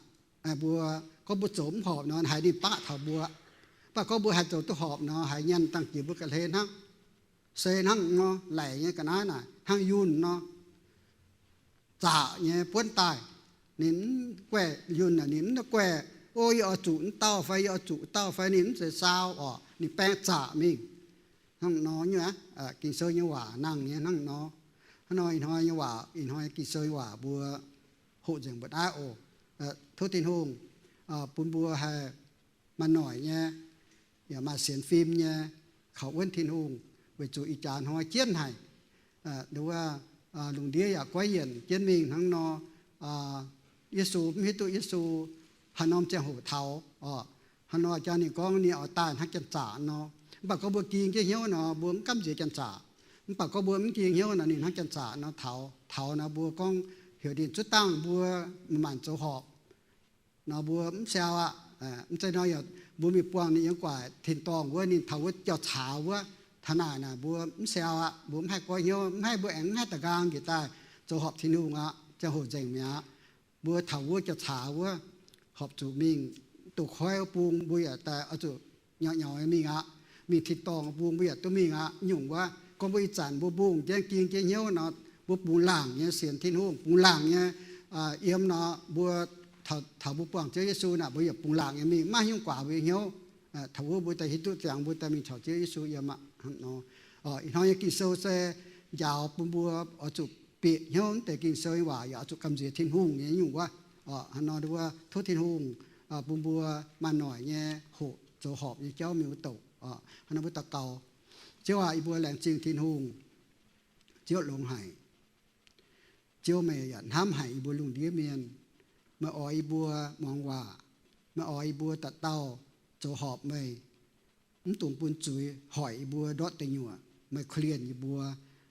Mbuo gorngv mbuo zoux mv horpc nor, haiz ninh baqv taux mbuo. Mv baac gorngv mbuo haih zoux duqv horpc nor, haiz nyanc dangh jiex mbuo ga'hlen hnangv. Se hnangv nor, laic nyei ga'naaiv naaic hnangv yunh nor, zaqc nyei buonv daaih. Ninh mv guaih yunh naaic, ninh mv guaih, o, yie oix zuqc wuov dauh fai yie oix zuqc wuov dauh fai, ninh mv zeiz saau orqc, ninh baeng zaqc mingh. Hnangv nor nyei aqv. Ging-Sou nyei waac nangh nyei hnangv nor. Hnangv nor ih hnoi nyei waac, ih hnoi Ging-Sou nyei waac mbuo hoqc nzengc mbuo naaiv oc. Tov Tin-Hungh bun mbuo haih maaih noic nyei, yaac maaih sienx fim nyei, kaux wuonv Tin-Hungh, weic zuqc ih jaax hnoi jienv haic. Nduov, lungh ndiev yaac goiv yienc jienv mingh hnangv nor. Yesu, mv hiuv duqv Yesu haaix norm ziangh hoc taux oc. Hnangv nor jangx ninh gorngv ninh oix daaih hnangv janx-zaqc nor. Mv baac gorngv mbuo ging jienv hnyouv nor, mbuo mv gamh nziex janx-zaqc. Mv baac gorngv mbuo mv ging hnyouv nor, ninh hnangv janx-zaqc nor taux. Taux nor mbuo gorngv heuc ninh zuov dangh mbuo maanc zoux horpc nor, mbuo mv siau aqv. Mv zeiz nor, yaac mbuo mingh buangh ninh yiem gu'nguaaic tin-dorngh wuov, ninh taux wuov jauv-caax wuov, taux naaic naaic mbuo mv siau aqv. Mbuo mv haih goiv hnyouv, mv haih, mbuo aengx mv haih da'nqaang njiec daaih zoux horpc Tin-Hungh aqv, ziangh hoc nzengc mi'aqv. Mbuo taux wuov jauv-caax wuov, horpc zuqc mingh doh koiv bung, mbuo yaac daaih oix zuqc nyaux nyaux mingh aqv. Mingh tin-dorngh bung mbuo yaac duqv mingh aqv. Nyungc wuov, gorngv mbuo ih zanc mbuo mbungh jienv ging jienv hnyouv nor, mbuo bungx laangc nyei sienx Tin-Hungh, bungx laangc nyei yiem nor, mbuo taux mbuo buangh Ziouv Yesu naaic, mbuo yaac bungx laangc nyei mingh, maiv nyungc guaax mbuo nyei hnyouv. Taux wuov mbuo daaih hiuv duqv ziangx mbuo daaih mingh caux Ziouv Yesu yiem aqv. Hnangv nor, ih hnoi nyei Ging-Sou se njaaux bun mbuo oix zuqc bieqc hnyouv deix Ging-Sou nyei waac, yaac oix zuqc gamh nziex Tin-Hungh nyei nyungc wuov. Hnangv nor, tov Tin-Hungh bun mbuo maaih noic nyei hoqc zoux horpc nyei jauv mingh wuov douc. Hnangv nor mbuo daux gaux. Ziouv aac, yie mbuo laengz zingh Tin-Hungh. Ziouv longx haic. Ziouv, meih yaac hnamv haic yie mbuo lungh ndiev mienh. Meih oix yie mbuo muangx waac. Meih oix yie mbuo dauh dauh zoux horpc meih. Mv dungx bun zuiz hoic yie mbuo ndortv deic nyuoqc. Meih korv-lienh yie mbuo.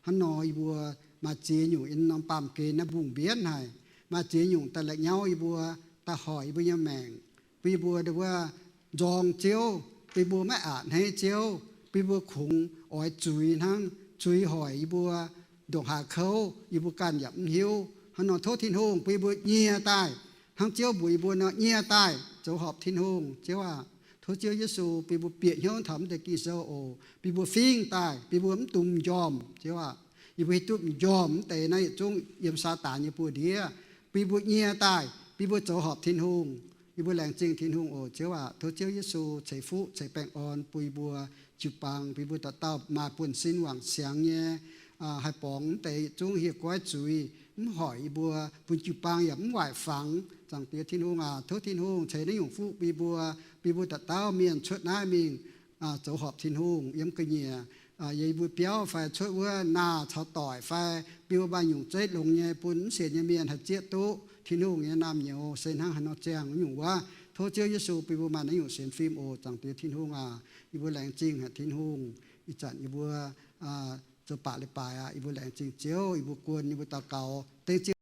Hnangv nor yie mbuo maaih ziex nyungc yiem norm baamh gen naaiv mbungh mbienv haic. Maaih ziex nyungc daaih la'nyauv yie mbuo, daaih hoic yie mbuo nyei maengc, bun yie mbuo ndongc wuov nzorng Ziouv, bun yie mbuo maiv aqc hneiv Ziouv, bun yie mbuo kungx oix zuiz hnangv, zuiz hoic yie mbuo ndongc haaix kouv yie mbuo ganh yaac mv hiuv. Hnangv nor tov Tin-Hungh bun yie mbuo nyie daaih hnangv Ziouv mbuox yie mbuo nor nyie daaih zoux horpc Tin-Hungh. Ziouv aac, Tov Ziouv Yesu bun mbuo bieqc hnyouv taux mv deix Ging-Sou oc, bun mbuo fingx daaih, bun mbuo mv dungx m'njormh, Ziouv aah. Yie mbuo hiuv duqv m'njormh mv deix naaiv yietc zungv yiem Saadaan nyei buoz-ndiev. Bun mbuo nyie daaih, bun mbuo zoux horpc Tin-Hungh. Yie mbuo laengz zingh Tin-Hungh oc, Ziouv aah. Tov Ziouv Yesu ceix fuqv ceix baengh orn bun yie mbuo jiu-baang, bun mbuo dauh dauh maaih buonv-sin wangc siangx nyei, haih borngz mv deix yietc zungv hieh goiv zuiz, mv hoic yie mbuo, bun jiu-baang yaac mv waaic fangx. Zaangc Diex Tin-Hungh aac, tov Tin-Hungh ceix naaiv nyungc fuqv bun yie mbuo, bun mbuo dauh dauh mienh cuotv naaiv mingh zoux horpc Tin-Hungh yiem ga'nyiec, yiem yie mbuo biauv fai cuotv wuov naah caux doic fai bun mbuo maaih nyungc zeiv longx nyei bun mv sienx nyei mienh haih zieqv duqv Tin-Hungh nyei naamh nyouz se hnangv haaix nor ziangh nyungc wuov. Tov Ziouv Yesu bun mbuo maaih naaiv nyungc sienx fim oc, Zaangc Diex Tin-Hungh aac. Yie mbuo laengz zingh haic Tin-Hungh. Ih zanc yie mbuo zoux baac leiz-baaix aqv. Yie mbuo laengz zingh Ziouv, yie mbuo guon, yie mbuo daux gaux dengv Ziouv